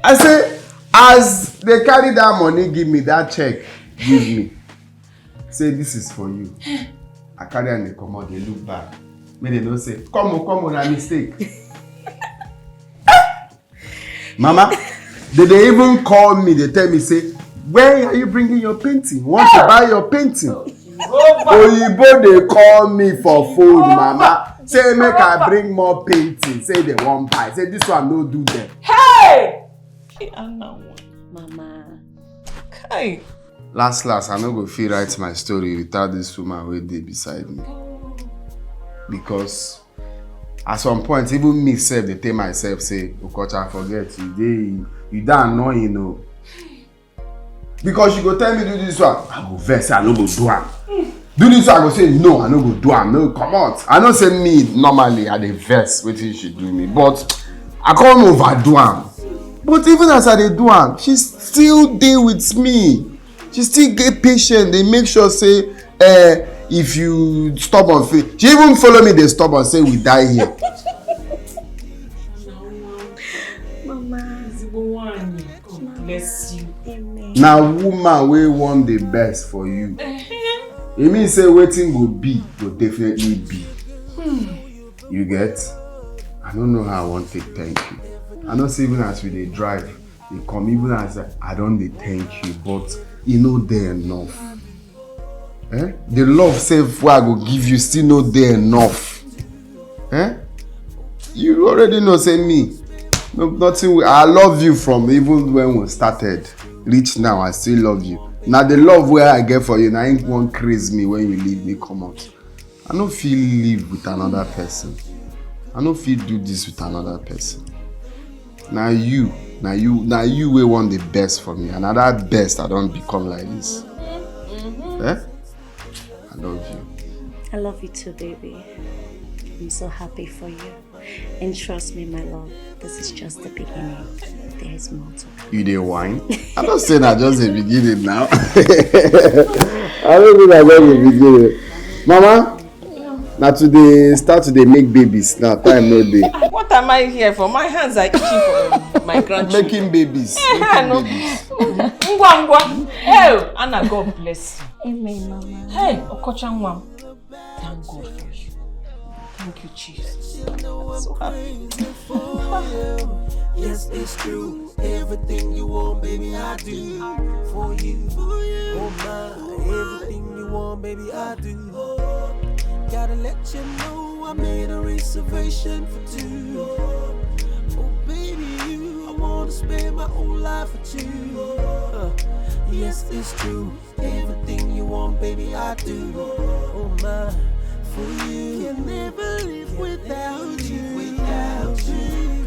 I say, as they carry that money give me, that check give me, say this is for you. I carry am dey comot, dey look back. Make they no say, come o, come o, na mistake. Mama, they dey even call me, they tell me say, where are you bringing your painting? Want to buy your painting? Oyibo dey call me for phone, mama. Say make I bring more painting. Say they wan buy. Say this one no do them. Hey! Hey, Anna. Mama. Hey. Last last, I no go fit write my story without this woman wey dey beside me. Because at some point, even me sef dey tell myself say, Okocha, forget, you dey, you dey annoying o. Because she go tell me do this one, I go vex, I no go do am. Do this one, I go say no, I no go do am, no, comot. I know say me normally I dey vex wetin she do me, but I come overdo am. But even as I dey do am, she still dey with me. She still get patient, dey make sure say, eh, if you stubborn, fit. She even follow me dey stubborn, say we die here. Mama. Ezigbo nwaanyị. God bless you. Amen. Na woman wey want the best for you. E mean say wetin go be go definitely be. You get? I no know how I wan take thank you. I know say even as we dey drive, dey come, even as I don dey thank you, but e no dey enough. Eh? The love sef wey I go give you still no dey enough. Eh? You already know say me, no, nothing wey, I love you from even when we started reach now, I still love you. Na the love wey I get for you, na im wan craze me when you leave me comot. I no fit live with another person. I no fit do this with another person. Na you, na you, na you wey want the best for me. And na that best I don become like this. Eh? I love you. I love you too, baby. I'm so happy for you. And trust me, my love, this is just the beginning. There is more to come. You dey whine? I don say na just the beginning now. I don say na just the beginning. Mama, na to dey start to dey make babies now. Time no dey. What am I here for? My hands are itching for my grandchildren. Making babies. I know. Making babies. Ngwa ngwa. Hey, Anna, God bless you. Amen, Mama. Hey, Okocha nwa m. Thank God for you. Thank you, Jesus. I'm so happy. Yes, it's true. Everything you want, baby, I do for you. Oh my, everything you want, baby, I do. Gotta let you know I made a reservation for two. Oh, Spend my whole life with you. Uh, yes, it's true. Everything you want, baby, I do. Oh my, for you. Can never live without you. Without you.